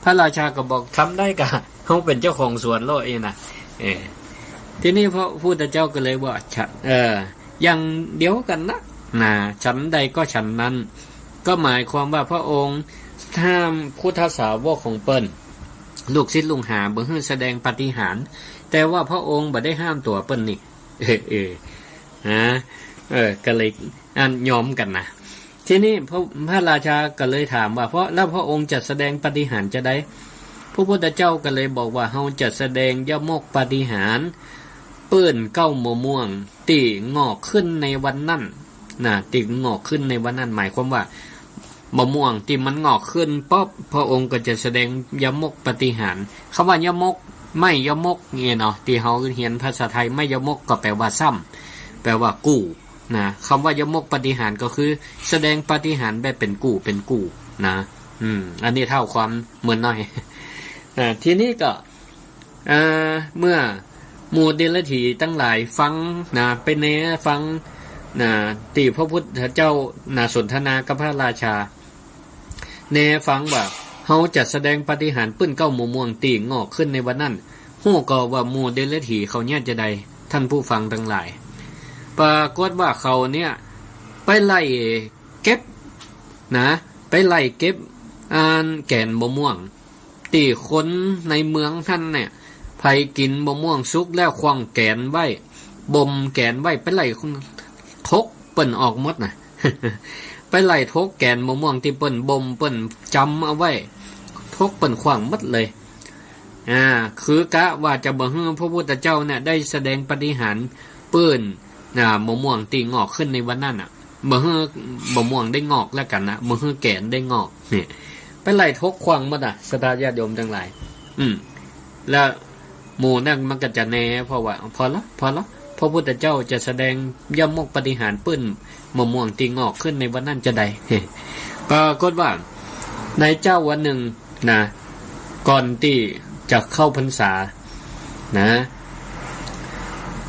พระราชาก็บอก ทำได้ก่อ เฮาเป๋นเจ้าของสวนโลดอี้นะ เออ ทีนี้พระพุทธเจ้าก็เลยว่า ฉะ เออ อย่างเดียวกั๋นนะ นะ ฉันใดก็ฉันนั้น ก็หมายความว่าพระองค์ห้ามพุทธสาวกของเปิ้น ลูกศิษย์ลูกหาบ่หื้อแสดงปาฏิหาริย์ แต่ว่าพระองค์บ่ได้ห้ามตั๋วเปิ้นนี่ เออ เออ นะ เออ ก็เลย อัน ยอมกั๋นนะ ทีนี้พระ พระราชาก็เลยถามว่า เพราะ แล้วพระองค์จะแสดงปาฏิหาริย์จาใด พระพุทธเจ้าก็เลยบอกว่า เฮาจะแสดงยมกปาฏิหาริย์ ปื้นเก๊ามะม่วง ตี้งอกขึ้นในวันนั้น นะ ตี้งอกขึ้นในวันนั้น หมายความว่า มะม่วงตี้มันงอกขึ้นป๊อบ พระองค์ก็จะแสดงยมกปาฏิหาริย์ คำว่ายมก ไม้ยมก เนี่ยเนาะ ตี้เฮาเฮียนภาษาไทย ไม้ยมกก็แปลว่าซ้ำ แปลว่ากู้นะ คำว่ายมกปาฏิหาริย์ก็คือแสดงปาฏิหาริย์แบบเป๋นกู้เป๋นกู้นะ อืม อันนี้เท้าความเมินหน้อย อ่า ทีนี้ก็ อ่า เมื่อหมู่เดรัจฉีตังหลายฟังนะ ไปแนฟังนะ ตี้พระพุทธเจ้านะ สนทนากับพระราชา แนฟังว่า เฮาจะแสดงปาฏิหาริย์ปื้นเก๊ามะม่วงตี้งอกขึ้นในวันนั้น ฮู้ก่อว่าหมู่เดรัจฉีเขาเยียะจาใด ท่านผู้ฟังตังหลาย ปรากฏว่าเขาเนี่ย ไปไล่เก็บนะ ไปไล่เก็บ อ่า แก่นมะม่วง ตี้คนในเมืองหั้นเนี่ย ใผกิ๋นมะม่วงสุกแล้วขว้างแก่นไว้ บ่มแก่นไว้ ไปไล่ถกเปิ้นออกหมดนะ ไปไล่ถกแก่นมะม่วงตี้เปิ้นบ่มเปิ้นจำเอาไว้ ถกเปิ้นขว้างหมดเลย อ่า คือกะว่าจะบ่หื้อพระพุทธเจ้าเนี่ยได้แสดงปาฏิหาริย์ปื้น อ่า มะม่วงตี้งอกขึ้นในวันนั้นน่ะ บ่หื้อมะม่วงได้งอกแล้วกั๋นนะ บ่หื้อแก่นได้งอก เนี่ย ไปไล่ถกขว้างหมดอะ ศรัทธาญาติโยมตังหลาย อืม แล้วหมู่นั้นมันก็จะแน เพราะว่า พอละ พอละ พระพุทธเจ้าจะแสดงยมกปาฏิหาริย์ปื้นมะม่วงตี้งอกขึ้นในวันนั้นจาใด ปรากฏว่า ในเจ๊าวันนึ่งนะ ก่อนตี้จะเข้าพรรษานะ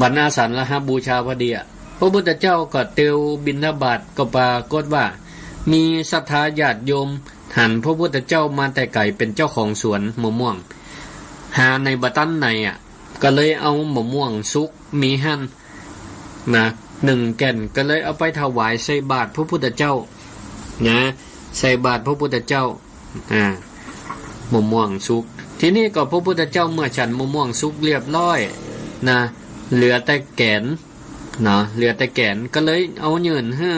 วันอาสาฬหบูชาพอดีอะ พระพุทธเจ้าก็เตียวบิณฑบาต ก็ปรากฏว่า มีศรัทธาญาติโยมหันพระพุทธเจ้ามาแต่ไก๋ เป๋นเจ้าของสวนมะม่วง หาในบ่ตันไหนอะ ก็เลยเอามะม่วงสุกมีหั้นนะ นึ่งแก่น ก็เลยเอาไปถวายใส่บาตรพระพุทธเจ้านะ ใส่บาตรพระพุทธเจ้า อ่า มะม่วงสุก ทีนี้ก็พระพุทธเจ้าเมื่อฉันมะม่วงสุกเรียบร้อยนะ เหลือแต่แก่นเนาะ เหลือแต่แก่น ก็เลยเอายื่นหื้อ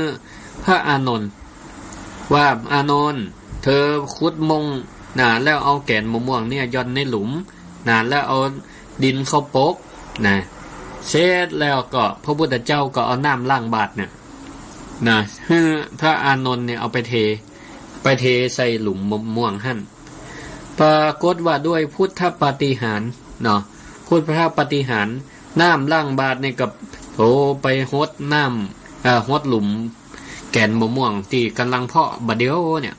พระอานนท์ ว่า อานนท์ เธอขุดมงนะ แล้วเอาแก่นมะม่วงเนี่ยหย่อนในหลุมนะ แล้วเอาดินเข้าปกนะ เสร็จแล้วก็พระพุทธเจ้าก็เอาน้ำล้างบาตรเนี่ยนะ หื้อพระอานนท์เนี่ยเอาไปเท ไปเทใส่หลุมมะม่วงหั้น ปรากฏว่าด้วยพุทธปาฏิหาริย์เนาะ พุทธปาฏิหาริย์ น้ำล้างบาตรเนี่ยก็ โอ้ ไปฮดน้ำ เอ่อ ฮดหลุมแก่นมะม่วงตี้ก่ำลังเพาะบ่าเดี่ยวเนี่ย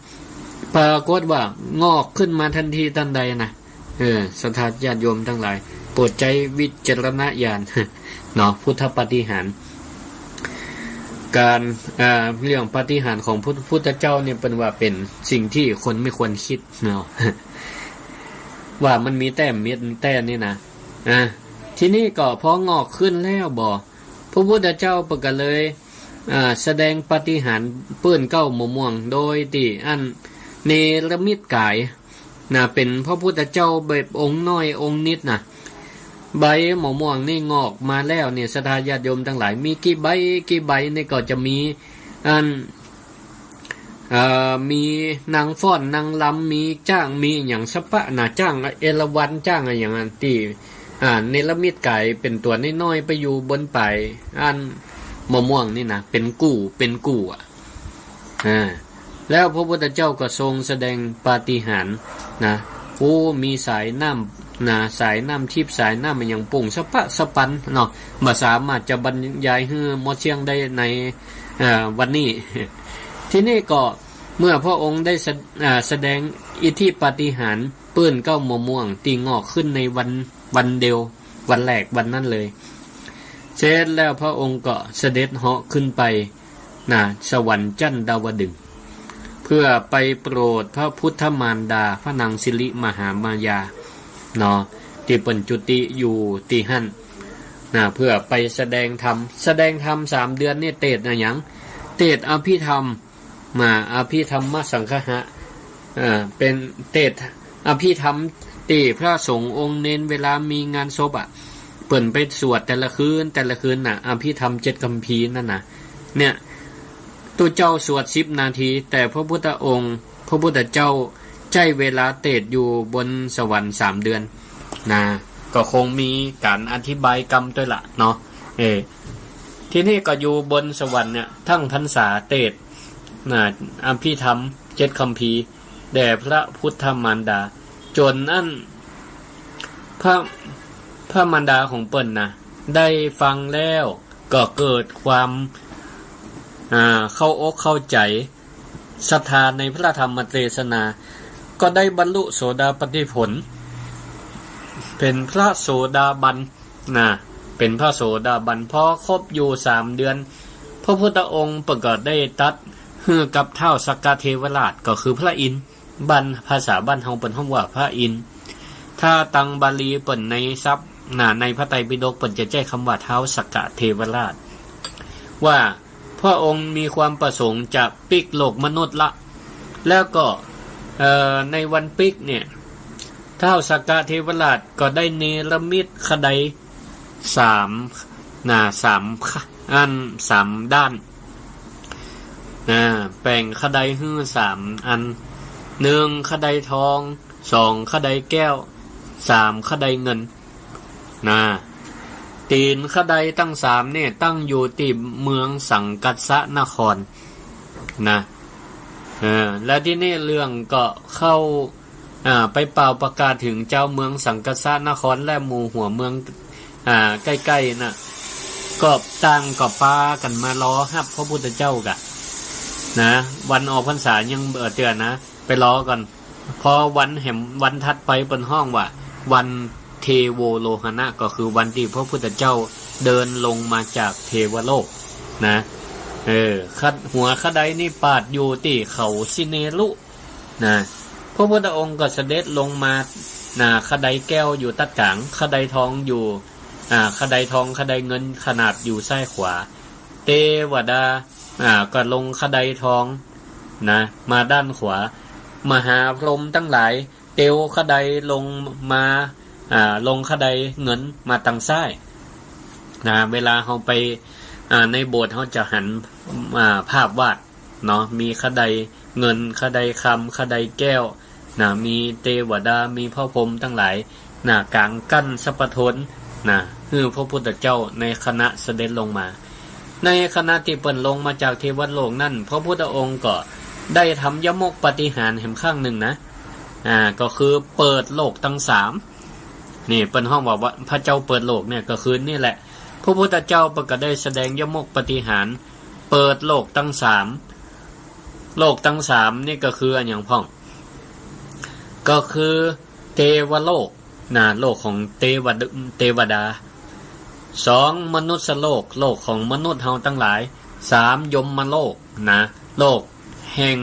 ปรากฏว่างอกขึ้นมาทันทีทันใดนะ เออ ศรัทธาญาติโยมตังหลาย โปรดใจ๊วิจารณญาณ เนาะ พุทธปาฏิหาริย์ ก๋าน เอ่อ เรื่องปาฏิหาริย์ของพุทธ พุทธเจ้าเนี่ยเปิ้นว่าเป๋นสิ่งตี้คนไม่ควรกึ๊ดเนาะ ว่ามันมีแต๊ มีแต๊นี่นะ อ่ะ ทีนี้ก็พองอกขึ้นแล้วบ่ พระพุทธเจ้าเปิ้นก็เลย อ่า แสดงปาฏิหาริย์ปื้นเก๊ามะม่วง โดยตี้อั้นเนรมิตก๋ายนะ เป๋นพระพุทธเจ้าแบบองค์น้อยองค์นิดนะ ใบมะม่วงนี่งอกมาแล้วเนี่ย ศรัทธาญาติโยมตังหลาย มีกี่ใบกี่ใบนี่ก็จะมี อัน เอ่อ มีนางฟ้อนนางรำ มีจ๊าง มีอะหยังสะปะนะ จ๊างเอราวัณ จ๊างอะหยังอันตี้ อ่า เนรมิตก๋ายเป๋นตั๋วน้อยๆ ไปอยู่บนป๋าย อันมะม่วงนี่นะ เป๋นกู้ เป๋นกู้อะ อ่า แล้วพระพุทธเจ้าก็ทรงแสดงปาฏิหาริย์นะ โอ้ มีสายน้ำนะ สายน้ำทิพย์ สายน้ำอะหยังโป่งสะปะสะปันเนาะ บ่สามารถจะบรรยายหื้อหมดเสี้ยงได้ใน เอ่อ วันนี้ ทีนี้ก็เมื่อพระองค์ได้แส- อ่า แสดงอิทธิปาฏิหาริย์ปื้นเก๊ามะม่วงตี้งอกขึ้นในวัน วันเดียว วันแรกวันนั้นเลย เสร็จแล้วพระองค์ก็เสด็จเหาะขึ้นไปนะ สวรรค์จั้นดาวดึงส์ เพื่อไปโปรดพระพุทธมารดา พระนางสิริมหามายา เนาะ ตี้เปิ้นจุติอยู่ตี้หั้นนะ เพื่อไปแสดงธรรม แสดงธรรมสามเดือนนี่เตสน์อะหยัง เตสน์อภิธรรม มา อภิธรรมสังคหะ เอ่อ เป๋นเตสน์อภิธรรมตี้พระสงฆ์องค์เณรเวลามีงานศพอะ เปิ้นไปสวดแต่ละคืน แต่ละคืนน่ะ อภิธรรมเจ็ดคัมภีร์นั่นน่ะ เนี่ย ตุ๊เจ้าสวดสิบนาที แต่พระพุทธองค์ พระพุทธเจ้าใจ๊เวลาเตสน์อยู่บนสวรรค์สามเดือนนะ ก็คงมีก๋านอธิบายกำตวยละเนาะ เออ ทีนี้ก็อยู่บนสวรรค์เนี่ย ตึงพรรษาเตสน์นะ อภิธรรม เจ็ดคัมภีร์ แด่พระพุทธมารดา จ๋นอั้น พระ พระมารดาของเปิ้นนะ ได้ฟังแล้วก็เกิดความ อ่า เข้าอกเข้าใจ๋ ศรัทธาในพระธรรมเทศนา ก็ได้บรรลุโสดาปัตติผล เป๋นพระโสดาบันนะ เป๋นพระโสดาบัน พอครบอยู่สามเดือน พระพุทธองค์เปิ้นก็ได้ตรัสหื้อกับท้าวสักกะเทวราช ก็คือพระอินทร์ บ้าน ภาษาบ้านเฮาเปิ้นฮ้องว่าพระอินทร์ ถ้าตางบาลีเปิ้นในศัพท์นะ ในพระไตรปิฎกเปิ้นจะใจ๊กำว่าท้าวสักกะเทวราช ว่า พระองค์มีความประสงค์จะปิ๊กโลกมนุษย์ละ แล้วก็ เอ่อ ในวันปิ๊กเนี่ย ท้าวสักกะเทวราชก็ได้เนรมิตขะไดสาม นะ สามขะ อัน สามด้าน นะ แป๋งขะไดหื้อสามอัน หนึ่งขะไดทอง สองขะไดแก้ว สามขะไดเงิน นะ ตี๋นขะไดตังสามเนี่ยตั้งอยู่ตี้เมืองสังกัสสะนครนะ เออ แล้วทีนี้เรื่องก็เข้า อ่า ไปเป่าประกาศเถิงจาวเมืองสังกัสสะนครและหมู่หัวเมือง อ่า ใก้ๆ น่ะ ก็ต่างก็ปากั๋นมารอฮับพระพุทธเจ้ากะ นะ วันออกพรรษายังบ่เตื้อนะ ไปรอก่อน พอวันแหม วันถัดไปเปิ้นฮ้องว่า วันเทโวโลหณะ ก็คือวันตี้พระพุทธเจ้าเดินลงมาจากเทวโลกนะ เออ ขะ หัวขะไดนี่ปาดอยู่ตี้เขาสิเนรุนะ พระพุทธองค์ก็เสด็จลงมา นะ ขะไดแก้วอยู่ตั๊ดก๋าง ขะไดทองอยู่ อ่า ขะไดทอง ขะไดเงินขนาบอยู่ซ้ายขวา เตวดา อ่า ก็ลงขะไดทองนะ มาด้านขวา มหาพรหมตังหลาย เตียวขะไดลงมา อ่า ลงขะไดเงินมาตังซ้ายนะ เวลาเฮาไป อ่า ในโบสถ์เฮาจะหัน อ่า ภาพวาดเนาะ มีขะไดเงิน ขะไดคำ ขะไดแก้วนะ มีเตวดา มีพระพรหมตังหลาย นะ ก๋างกั้นสัพพะทนนะ หื้อพระพุทธเจ้าในขณะเสด็จลงมา ในขณะตี้เปิ้นลงมาจากเทวโลกนั้น พระพุทธองค์ก็ได้ทำยมกปาฏิหาริย์แหมข้างนึ่งนะ อ่า ก็คือเปิดโลกตังสาม นี่เปิ้นฮ้องว่า ว่าพระเจ้าเปิดโลกเนี่ยก็คือนี่แหละ พระพุทธเจ้าเปิ้นก็ได้แสดงยมกปาฏิหาริย์ เปิดโลกตังสาม โลกตังสามนี่ก็คืออะหยังพ่อง ก็คือเทวโลกนะ โลกของเทวด- เทวดา สองมนุษย์โลก โลกของมนุษย์เฮาตังหลาย สามยมโลกนะ โลกแห่ง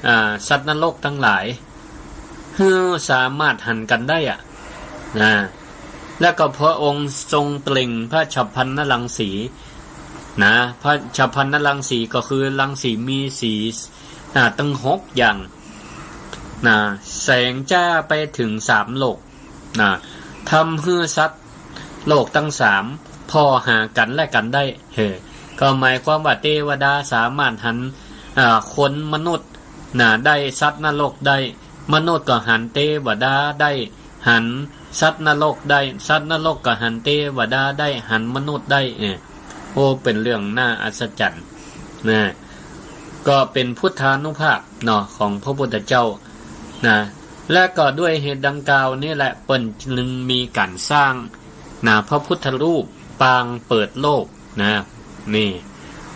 อ่า สัตว์นรกตังหลาย หื้อสามารถหันกั๋นได้อะนะ แล้วก็พระองค์ทรงเปล่งพระฉัพพลรังสีนะ พระฉัพพลรังสีก็คือรังสีมีสี อ่า ตึงหกอย่างนะ แสงจ้าไปเถิงสามโลกนะ ทำหื้อสัตว์โลกตังสามผ่อหากั๋นและกั๋นได้ เออ ก็หมายความว่าเตวดาสามารถหัน อ่า คนมนุษย์นะ ได้ สัตว์นรกได้ มนุษย์ก็หันเตวดาได้ หันสัตว์นรกได้ สัตว์นรกก็หันเตวดาได้ หันมนุษย์ได้ เออ โอ้ เป๋นเรื่องน่าอัศจรรย์นะ ก็เป๋นพุทธานุภาพเนาะ ของพระพุทธเจ้านะ และก็ด้วยเหตุดังกล่าวนี้แหละ เปิ้นจึงมีก๋านสร้างนะ พระพุทธรูปปางเปิดโลกนะ นี่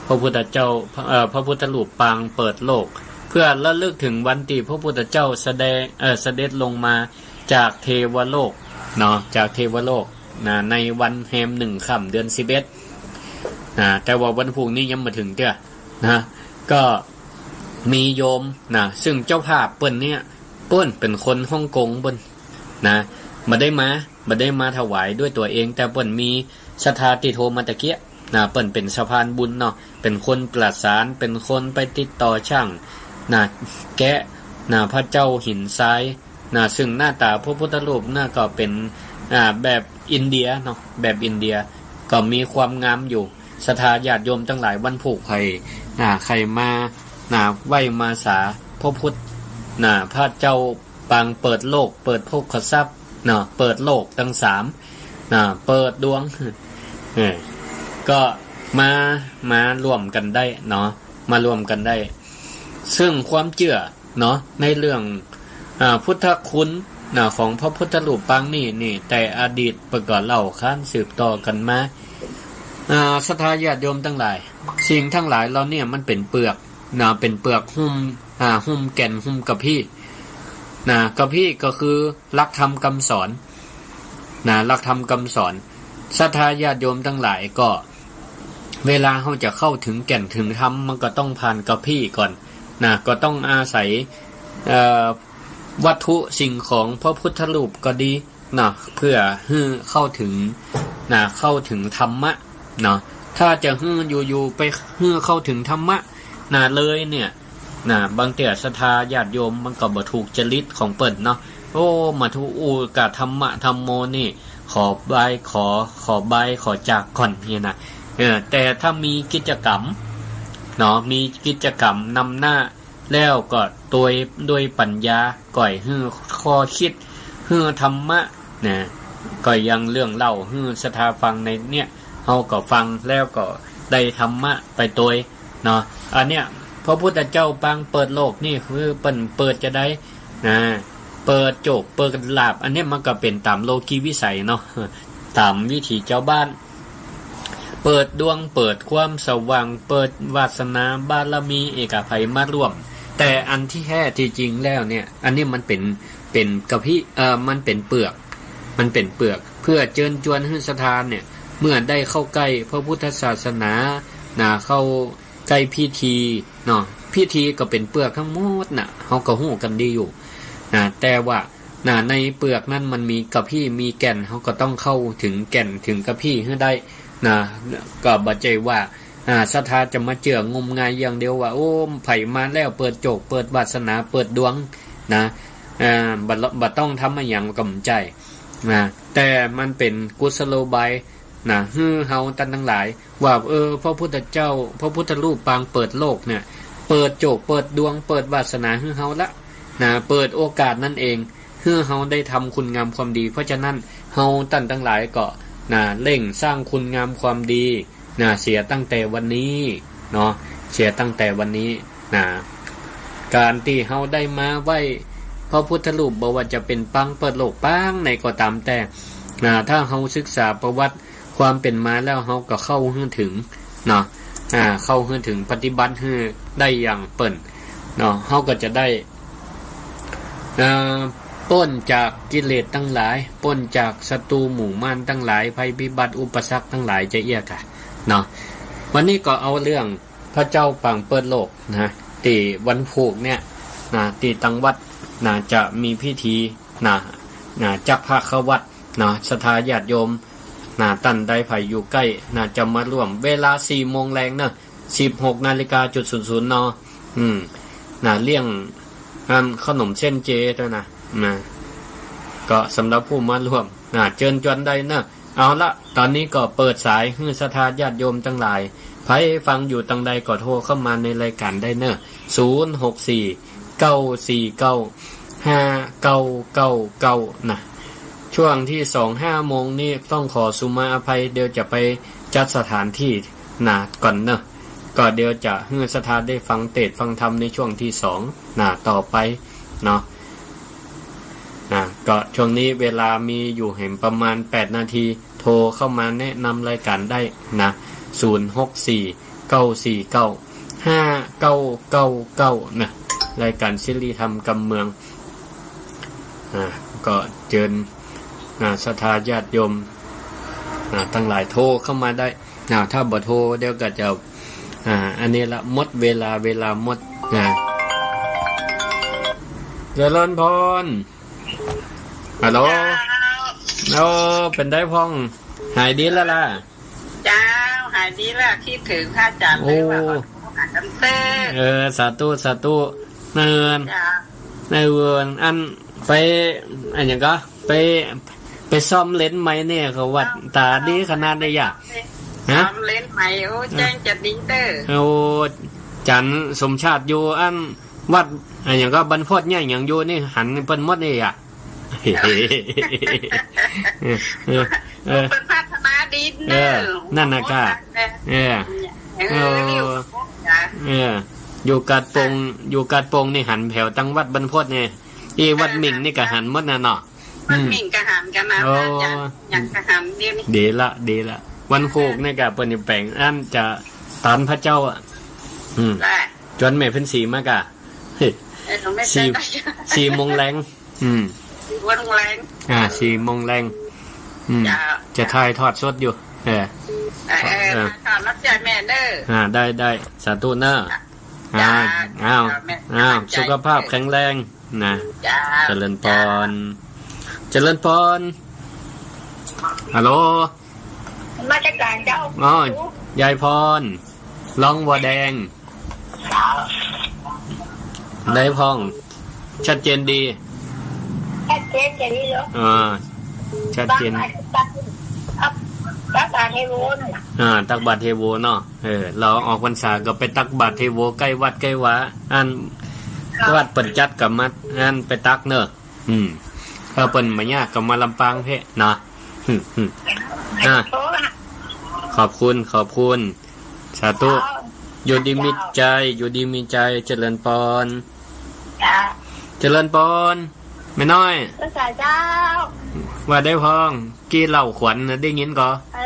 พระพุทธเจ้า เอ่อ พระพุทธรูปปางเปิดโลก เพื่อระลึกเถิงวันตี้พระพุทธเจ้าแสดง เอ่อ เสด็จลงมาจากเทวโลกเนาะ จากเทวโลกนะ ในวันแฮมหนึ่งค่ำเดือนสิบเอ็ดนะ แต่ว่าวันพูกนี้ยังบ่เถิงเตื้อนะ ก็มีโยมนะ ซึ่งเจ้าภาพเปิ้นเนี่ย เปิ้นเป๋นคนฮ่องกงเปิ้นนะ บ่ได้มา บ่ได้มาถวายด้วยตั๋วเอง แต่เปิ้นมีศรัทธาตี้โทรมาตะเกียะนะ เปิ้นเป๋นสะพานบุญเนาะ เป๋นคนประสาน เป๋นคนไปติดต่อจ้างนะ แกะนะ พระเจ้าหินทรายนะ ซึ่งหน้าต๋าพระพุทธรูปน่ะก็เป๋น อ่า แบบอินเดียเนาะ แบบอินเดีย ก็มีความงามอยู่ ศรัทธาญาติโยมตังหลาย วันพูกใผ อ่า ใผมา นะ ไหว้มาสาพระพุทธนะ พระเจ้าปางเปิดโลก เปิดโภคทรัพย์เนาะ เปิดโลกตังสามนะ เปิดดวง เออ ก็มา มาร่วมกั๋นได้เนาะ มาร่วมกั๋นได้ ซึ่งความเจื้อ เนาะ ในเรื่อง อ่า พุทธคุณ นะ ของพระพุทธรูปปางนี้นี่ แต่อดีตเปิ้นก็เล่าขานสืบต่อกั๋นมา อ่า ศรัทธาญาติโยมตังหลาย สิ่งตังหลายเหล่านี้มันเป๋นเปลือก นะ เป๋นเปลือกหุ้ม อ่า หุ้มแก่น หุ้มกะพี้ นะ กะพี้ก็คือหลักธรรมกำสอน นะ หลักธรรมกำสอน ศรัทธาญาติโยมตังหลายก็ เวลาเฮาจะเข้าเถิงแก่นเถิงธรรม มันก็ต้องผ่านกะพี้ก่อน นะ ก็ต้องอาศัย เอ่อ วัตถุสิ่งของพระพุทธรูปก็ดี นะ เพื่อหื้อเข้าเถิง นะ เข้าเถิงธรรมะ เนาะ ถ้าจะหื้ออยู่ๆ ไปหื้อเข้าเถิงธรรมะ นะ เลยเนี่ย นะ บางเตื้อศรัทธาญาติโยมมันก็บ่ถูกจริตของเปิ้นเนาะ โอ้ มาถูกอู้กะธรรมะธัมโมนี่ ขอบาย ขอ ขอบาย ขอจากก่อนเนี่ยนะ เออ แต่ถ้ามีกิจกรรม เนาะ มีกิจกรรมนำหน้า แล้วก็โดย โดยปัญญา ก่อยหื้อข้อคิด หื้อธรรมะ นะ ก็อย่างเรื่องเล่าหื้อศรัทธาฟังในเนี่ย เฮาก็ฟังแล้วก็ได้ธรรมะไปโตย เนาะ อันเนี้ย พระพุทธเจ้าปางเปิดโลกนี่คือเปิ้นเปิดจาใด นะ เปิดโจก เปิดลาภ อันเนี้ยมันก็เป๋นต๋ามโลกีวิสัยเนาะ ต๋ามวิถีจาวบ้าน เปิดดวง เปิดความสว่าง เปิดวาสนาบารมี เออ ใผมาร่วม แต่อันตี้แท้ตี้จริงแล้วเนี่ย อันนี้มันเป๋น เป๋นกะพี้ เอ่อ มันเป๋นเปลือก มันเป๋นเปลือก เพื่อเจิญจวนหื้อศรัทธาเนี่ย เมื่อได้เข้าใก้พระพุทธศาสนา นะ เข้าใก้พิธี เนาะ พิธีก็เป๋นเปลือกตังหมดน่ะ เฮาก็ฮู้กั๋นดีอยู่ นะ แต่ว่า นะ ในเปลือกนั้นมันมีกะพี้ มีแก่น เฮาก็ต้องเข้าเถิงแก่นเถิงกะพี้หื้อได้ นะ ก็บ่ใจ้ว่า อ่า ศรัทธาจะมาเจื้องมงายอย่างเดียวว่า โอ้ ใผมาแล้วเปิดโจก เปิดวาสนา เปิดดวง นะ อ่า บ่ บ่ต้องทำอะหยังก็บ่ใจ้ นะ แต่มันเป๋นกุศโลบาย นะ หื้อเฮาต้านตังหลาย ว่า เออ พระพุทธเจ้า พระพุทธรูปปางเปิดโลกเนี่ย เปิดโจก เปิดดวง เปิดวาสนาหื้อเฮาละ นะ เปิดโอกาสนั้นเอง หื้อเฮาได้ทำคุณงามความดี เพราะฉะนั้น เฮาต้านตังหลายก็ นะ เร่งสร้างคุณงามความดี นะ เสียตั้งแต่วันนี้ เนาะ เสียตั้งแต่วันนี้ นะ ก๋านตี้เฮาได้มาไหว้พระพุทธรูป บ่ว่าจะเป๋นปางเปิดโลกปางไหนก็ต๋ามแต่ นะ ถ้าเฮาศึกษาประวัติ ความเป๋นมาแล้วเฮาก็เข้าหื้อเถิง เนาะ อ่า เข้าหื้อเถิง ปฏิบัติหื้อได้อย่างเปิ้น เนาะ เฮาก็จะได้ เอ่อ ป๊นจากกิเลสตังหลาย ป๊นจากศัตรูหมู่มารตังหลาย ภัยพิบัติอุปสรรคตังหลายจะเอี้ยก่ะ เนาะ วันนี้ก็เอาเรื่องพระเจ้าปางเปิดโลกนะ ตี้วันพูกเนี่ยนะ ตี้ตังวัดนะ จะมีพิธี นะ นะ จักพระเข้าวัด นะ ศรัทธาญาติโยม นะ ต้านใดใผอยู่ใก้ นะ จะมาร่วม เวลาสี่โมงแลงเนาะ สิบหกนาฬิกาจุดศูนย์ศูนย์ น. อืม นะ เลี้ยง อัน ขนมเส้นเจตวยนะ นะ ก็สำหรับผู้มาร่วม นะ เจิญจวนได้เนาะ เอาละ ต๋อนนี้ก็เปิดสายหื้อศรัทธาญาติโยมตังหลาย ใผฟังอยู่ตังใดก็โทรเข้ามาในรายก๋านได้เนาะ ศูนย์ หก สี่ เก้า สี่ เก้า ห้า เก้า เก้า เก้า นะ ช่วงตี้สอง ห้าโมงนี้ต้องขอสุมาอภัย เดี๋ยวจะไปจัดสถานตี้นะก่อนเนาะ ก็เดี๋ยวจะหื้อศรัทธาได้ฟังเตสน์ฟังธรรมในช่วงตี้สองนะต่อไปเนาะ นะ ก็ช่วงนี้เวลามีอยู่แหมประมาณแปดนาที โทรเข้ามาแนะนำรายก๋านได้นะ ศูนย์ หก สี่ เก้า สี่ เก้า ห้า เก้า เก้า เก้า นะ รายก๋านเสรีธรรมกำเมือง อ่า ก็เจิญ อ่า ศรัทธาญาติโยม อ่า ตังหลายโทรเข้ามาได้ อ่า ถ้าบ่โทรเดี๋ยวก็จะ อ่า อันนี้ละ หมดเวลา เวลาหมด อ่า เจริญพร ฮัลโหล เจ้า โอ้ เป๋นใดพ่อง หายดีแล้วล่ะ เจ้า หายดีแล้ว กึ๊ดเถิงพระอาจ๋ารย์ โอ้ เลยว่าขอโทษหากันเต๊อะ เออ สาธุ สาธุ เนิน เจ้า เนิน อัน ไป อันหยังก่อ ไป ไปซ่อมเลนส์ใหม่เนี่ย เขาว่าต๋าดีขนาดนี้อะ ฮะ ซ่อมเลนส์ใหม่ โอ้ เออ แจ้งจะดีเต๊อะ โอ้ จ๋ารย์สมชาติอยู่อันวัด อันหยังก่อ บรรพตใหญ่หยังอยู่นี่ หันเปิ้นหมดนี่อะ เออ เออ เปิ้นพัฒนาดีเต๊อะ เออ นั่นน่ะค่ะ เออ เออ เออ เออ อยู่กาดโป่ง อยู่กาดโป่งนี่หันแผวตังวัดบรรพตนี่ อี้วัดหมิ่งนี่ก็หันหมดนะเนาะ วัดหมิ่งก็หันกั๋นนะ โอ้ อาจ๋ารย์ หยังก็หัน ดีละ ดีละ วันพูกนี่ก็เปิ้นแป๋งอันจะตานพระเจ้าอะ อืม จวนแม่เพ็ญศรีมาก่ะ เออ สี่ สี่โมงแลง อืม สี่โมงแลง อ่า สี่โมงแลง อืม จะถ่ายทอดสดอยู่ เออ เออ เออ มาถ่ายรับใจ๊แม่เน่อ อ่า ได้ ได้ สาธุเน่อ อ่า อ้าว อ้าว สุขภาพแข็งแรงนะ เจริญปอน เจริญปอน ฮัลโหล นมัสก๋ารเจ้า อ๋อ ยายปอน ร้องว่าแดง ได้พ่อง ชัดเจนดี ชัดเจนดีเหรอ อ่า ชัดเจน ตักบาตร ตักบาตรเทโวน่ะ อ่า ตักบาตรเทโวเนาะ เออ ลาวออกพรรษาก็ไปตักบาตรเทโวใก้วัดใก้วา อัน วัดเปิ้นจัดก็มา อันไปตักเน่อ อืม ถ้าเปิ้นบ่ยากก็มาลำปางเพ่เนาะ อืม อืม อ่ะ ขอบคุณ ขอบคุณ สาธุ อยู่ดีมีใจ๋ อยู่ดีมีใจ๋ เจริญปอน เจริญปอน แม่น้อย เจ้า ว่าได้พ่อง กี้เล่าขวัญน่ะได้ยินก่อ เอ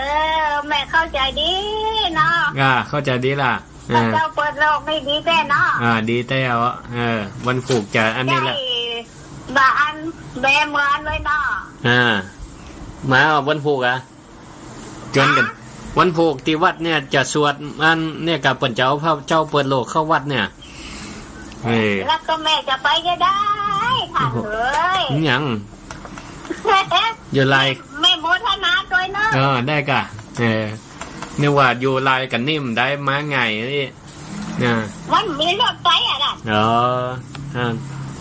อ แม่เข้าใจ๋ดีเนาะ อ่า เข้าใจ๋ดีล่ะ อ่า เจ้าเปิดโลกนี่ดีแต๊เนาะ อ่า ดีแต๊ เออ วันพูกจะอันนี้ละ ใจ๋ บ่าอันแบเหมือนเลยเนาะ อ่า มาวันพูกอะ จวนกั๋น วันพูกตี้วัดเนี่ยจะสวดอันเนี่ยก่ะ เปิ้นจะเอาพระเจ้าเปิดโลกเข้าวัดเนี่ย เออ แล้วก็แม่จะไปจะได้ ค่ะ โอ้โห เอ้ย หยัง อยู่ลาย แม่โมทนาตวยเนาะ เออ ได้ก่ะ เออ นึกว่าอยู่ลายกั๋นนี่บ่ได้มาง่ายนี่ นะ มันมีรถไปอะนะ อ๋อ อ่า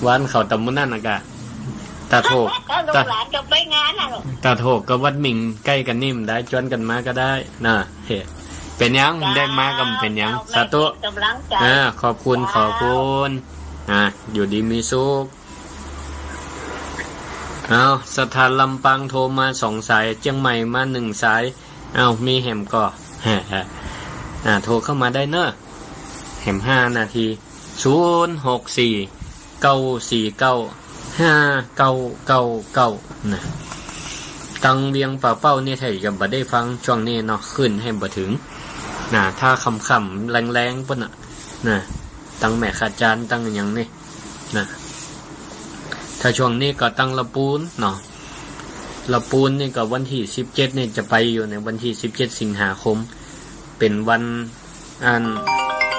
วันเขาตำบลนั่นน่ะก่ะ ตาโถก แล้วลูกหลานก็ไปงานน่ะ ตาโถกกับวัดหมิ่งใก้กั๋นนี่บ่ได้ จวนกั๋นมาก็ได้นะ เฮ้ เป๋นหยัง ได้มาก็บ่เป๋นหยัง สาธุ กำลังใจ๋ อ่า ขอบคุณ ขอบคุณ อ่า อยู่ดีมีสุข เอา ศรัทธาลำปางโทรมาสองสาย เจียงใหม่มาหนึ่งสาย เอา มีแหมก่อ อ่า โทรเข้ามาได้เนอะ แหมห้านาที ศูนย์หกสี่ เก้าสี่เก้า ห้าเก้าเก้าเก้า นะ ตังเวียงป่าเป้านี่ถ้าจะบ่ได้ฟังช่วงนี้เนาะ คลื่นแหมบ่ถึง นะ ถ้าค่ำๆ แลงๆ ปู้นน่ะ นะ ตังแม่ขะจาน ตังหยังนี่ นะ ถ้าช่วงนี้ก็ตังละปูนเนาะ ละปูนนี่ก็วันตี้สิบเจ็ดนี่จะไปอยู่ ในวันตี้สิบเจ็ดสิงหาคม เป๋นวัน อัน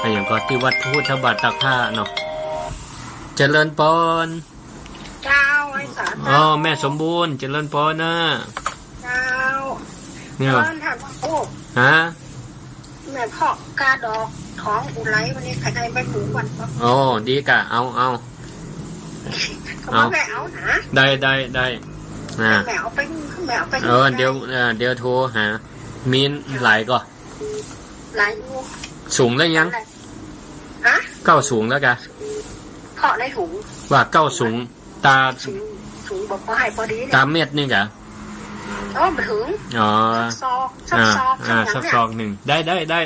อะหยังก่อ ตี้วัดพระพุทธบาทตากผ้าเนาะ เจริญปอน เจ้า ไหว้สา อ๋อ แม่สมบูรณ์ เจริญปอนนะ เจ้า เนี่ย เจริญธรรม โอ้ ฮะ แม่เผาะกาดอกของอุไรวันนี้ ใครได้ไปปลูกวันเนาะ โอ้ ดีก่ะ เอา เอา ก็ เอา แม่เอานะ ได้ ได้ ได้ อ่า แม่เอาไป แม่เอาไป เออ เดี๋ยว เออ เดี๋ยวโทรหา มีหลายก่อ หลายอยู่ สูงแล้วยัง ฮะ เก้าสูงแล้วก่ะ เผาะในถุง ว่าเก้าสูง ตา สูง สูงบอกว่าให้พอดีเนี่ย ตาเม็ดนี่ก่ะ โอ้ บ่ถึง อ๋อ สักศอก สัก อ่า ศอก อ่า สัก สัก อย่างเนี่ย ศอกนึ่ง ได้ ได้ ได้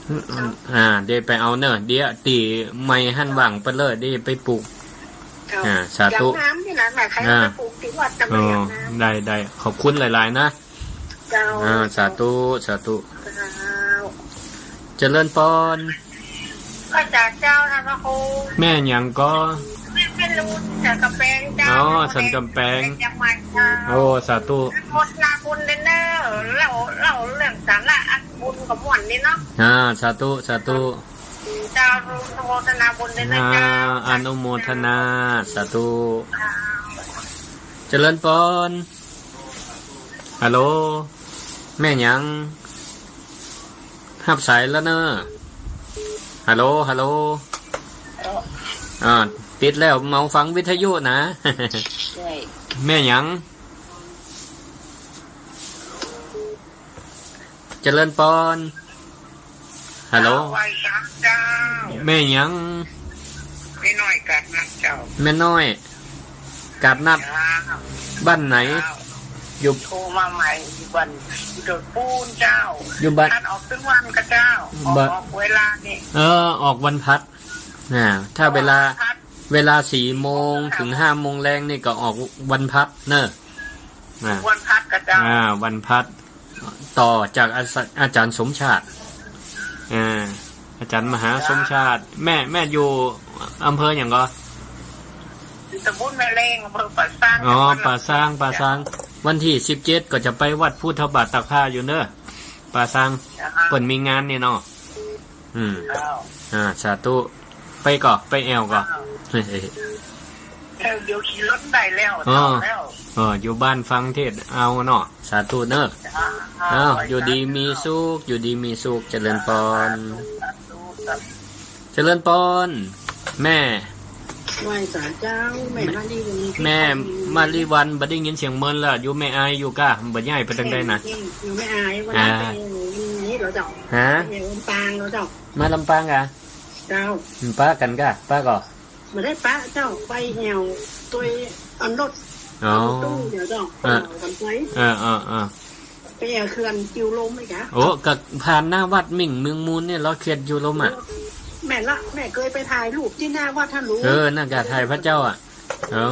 เจ้า อ่า เดี๋ยวไปเอาเนอะ เดี๋ยวตี้ไม้หั้นว่างไปเลย เดี๋ยวไปปลูก เจ้า อ่า สาธุ อย่างงามนี่นะ แม่ใคร อ่า ไปปลูกตี้วัดจะ อ๋อ ไม่อย่างงาม ได้ ได้ ขอบคุณหลายๆ นะ เจ้า อ่า สาธุ สาธุ เจ้า เจริญปอน พระเจ้า เจ้า ท่านพระครู แม่หยังก่อ แม่ แม่ลูน สันกำแปงเจ้า อ๋อ สันกำแปง เชียงใหม่เจ้า โอ้ สาธุ โมทนาบุญเด้อเนอะ เล่า เล่าเรื่องสาระอันบุญกับม่วนนี่เนาะ อ่า สาธุ สาธุ เจ้า โมทนาบุญเด้อนะเจ้า อ่า อนุโมทนา สาธุ เจ้า เจริญปอน ฮัลโหล แม่หยัง ฮับสายแล้วเนอะ ฮัลโหล ฮัลโหล อ่า ปิดแล้ว เมาฟังวิทยุนะ ใช่ แม่หยัง เจริญปอน ฮัลโหล เจ้า ไหว้สาเจ้า แม่หยัง แม่น้อยกาดนัดเจ้า แม่น้อย กาดนัด เจ้า บ้านไหน เจ้า อยู่ โทรมาใหม่ อยู่บ้าน อยู่ดอนปูนเจ้า อยู่บ้าน อันออกตึงวันกะเจ้า ออก บ่ ออกเวลานี่ เออ ออกวันพัด อ่า ถ้าเวลา เวลาสี่โมงเถิงห้าโมงแลงนี่ก็ออกวันพัดเนอะ อ่า วันพัดกะเจ้า อ่า วันพัด ต่อจากอาจารย์ อาจารย์สมชาติ อ่า อาจารย์มหาสมชาติ แม่ แม่อยู่อำเภอหยังก่อ ตำบลแม่แลง อำเภอป่าซาง อ๋อ จังหวัด ป่าซาง ป่าซาง วันตี้สิบเจ็ดก็จะไปวัดพุทธบาทตากผ้าอยู่เนอะ ป่าซาง อ่าฮะ เปิ้นมีงานนี่เนาะ อืม เจ้า อ่า สาธุ ไปก่อ ไปแอ่วก่อ อ้าว เออ เดี๋ยวขี่รถได้แล้ว อ๋อ เจ้าแล้ว เออ อยู่บ้านฟังเทศน์เอาเนาะ สาธุเนอะ อ่า อ้าว อ่า อยู่ดีมีสุข อยู่ดีมีสุข เจริญปอน สาธุ สาธุ เจริญปอน แม่ ไหว้สาเจ้า แม่มาลีวัน แม่มาลีวัน บ่ได้ยินเสียงเมินละ อยู่แม่อายอยู่ก้า บ่ย้ายไปตางใดนะ อยู่แม่อาย วันนั้น อ่า ไปอยู่นี่เหรอเจ้า ฮะ ไปอยู่ลำปางเหรอเจ้า มาลำปางกะ เจ้า อืม ปะกั๋นก้า ปะก่อ บ่ได้ปะเจ้า ไปแอ่วตวย เอารถ อ๋อ เอารถตู้เดี๋ยวเจ้า เออ เอากั๋นไป เออ เออ เออ ไปแอ่วเขื่อนกิ๋วลมไอ้กะ โอ้ ก็ผ่านหน้าวัดมิ่งเมืองมูลเนี่ย ลอเขื่อนกิ๋วลมอะ แม่นละ แม่เกยไปถ่ายรูปตี้หน้าวัดหั้นลูก เออ นั่นกะ ถ่ายพระเจ้าอะ อ๋อ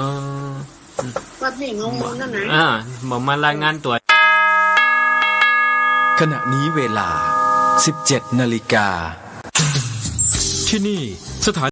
วัดมิ่งเมืองมูลนั่นนะ อ่า บ่มารายงานตั๋ว ขณะนี้เวลา สิบเจ็ดนาฬิกา ที่นี่สถา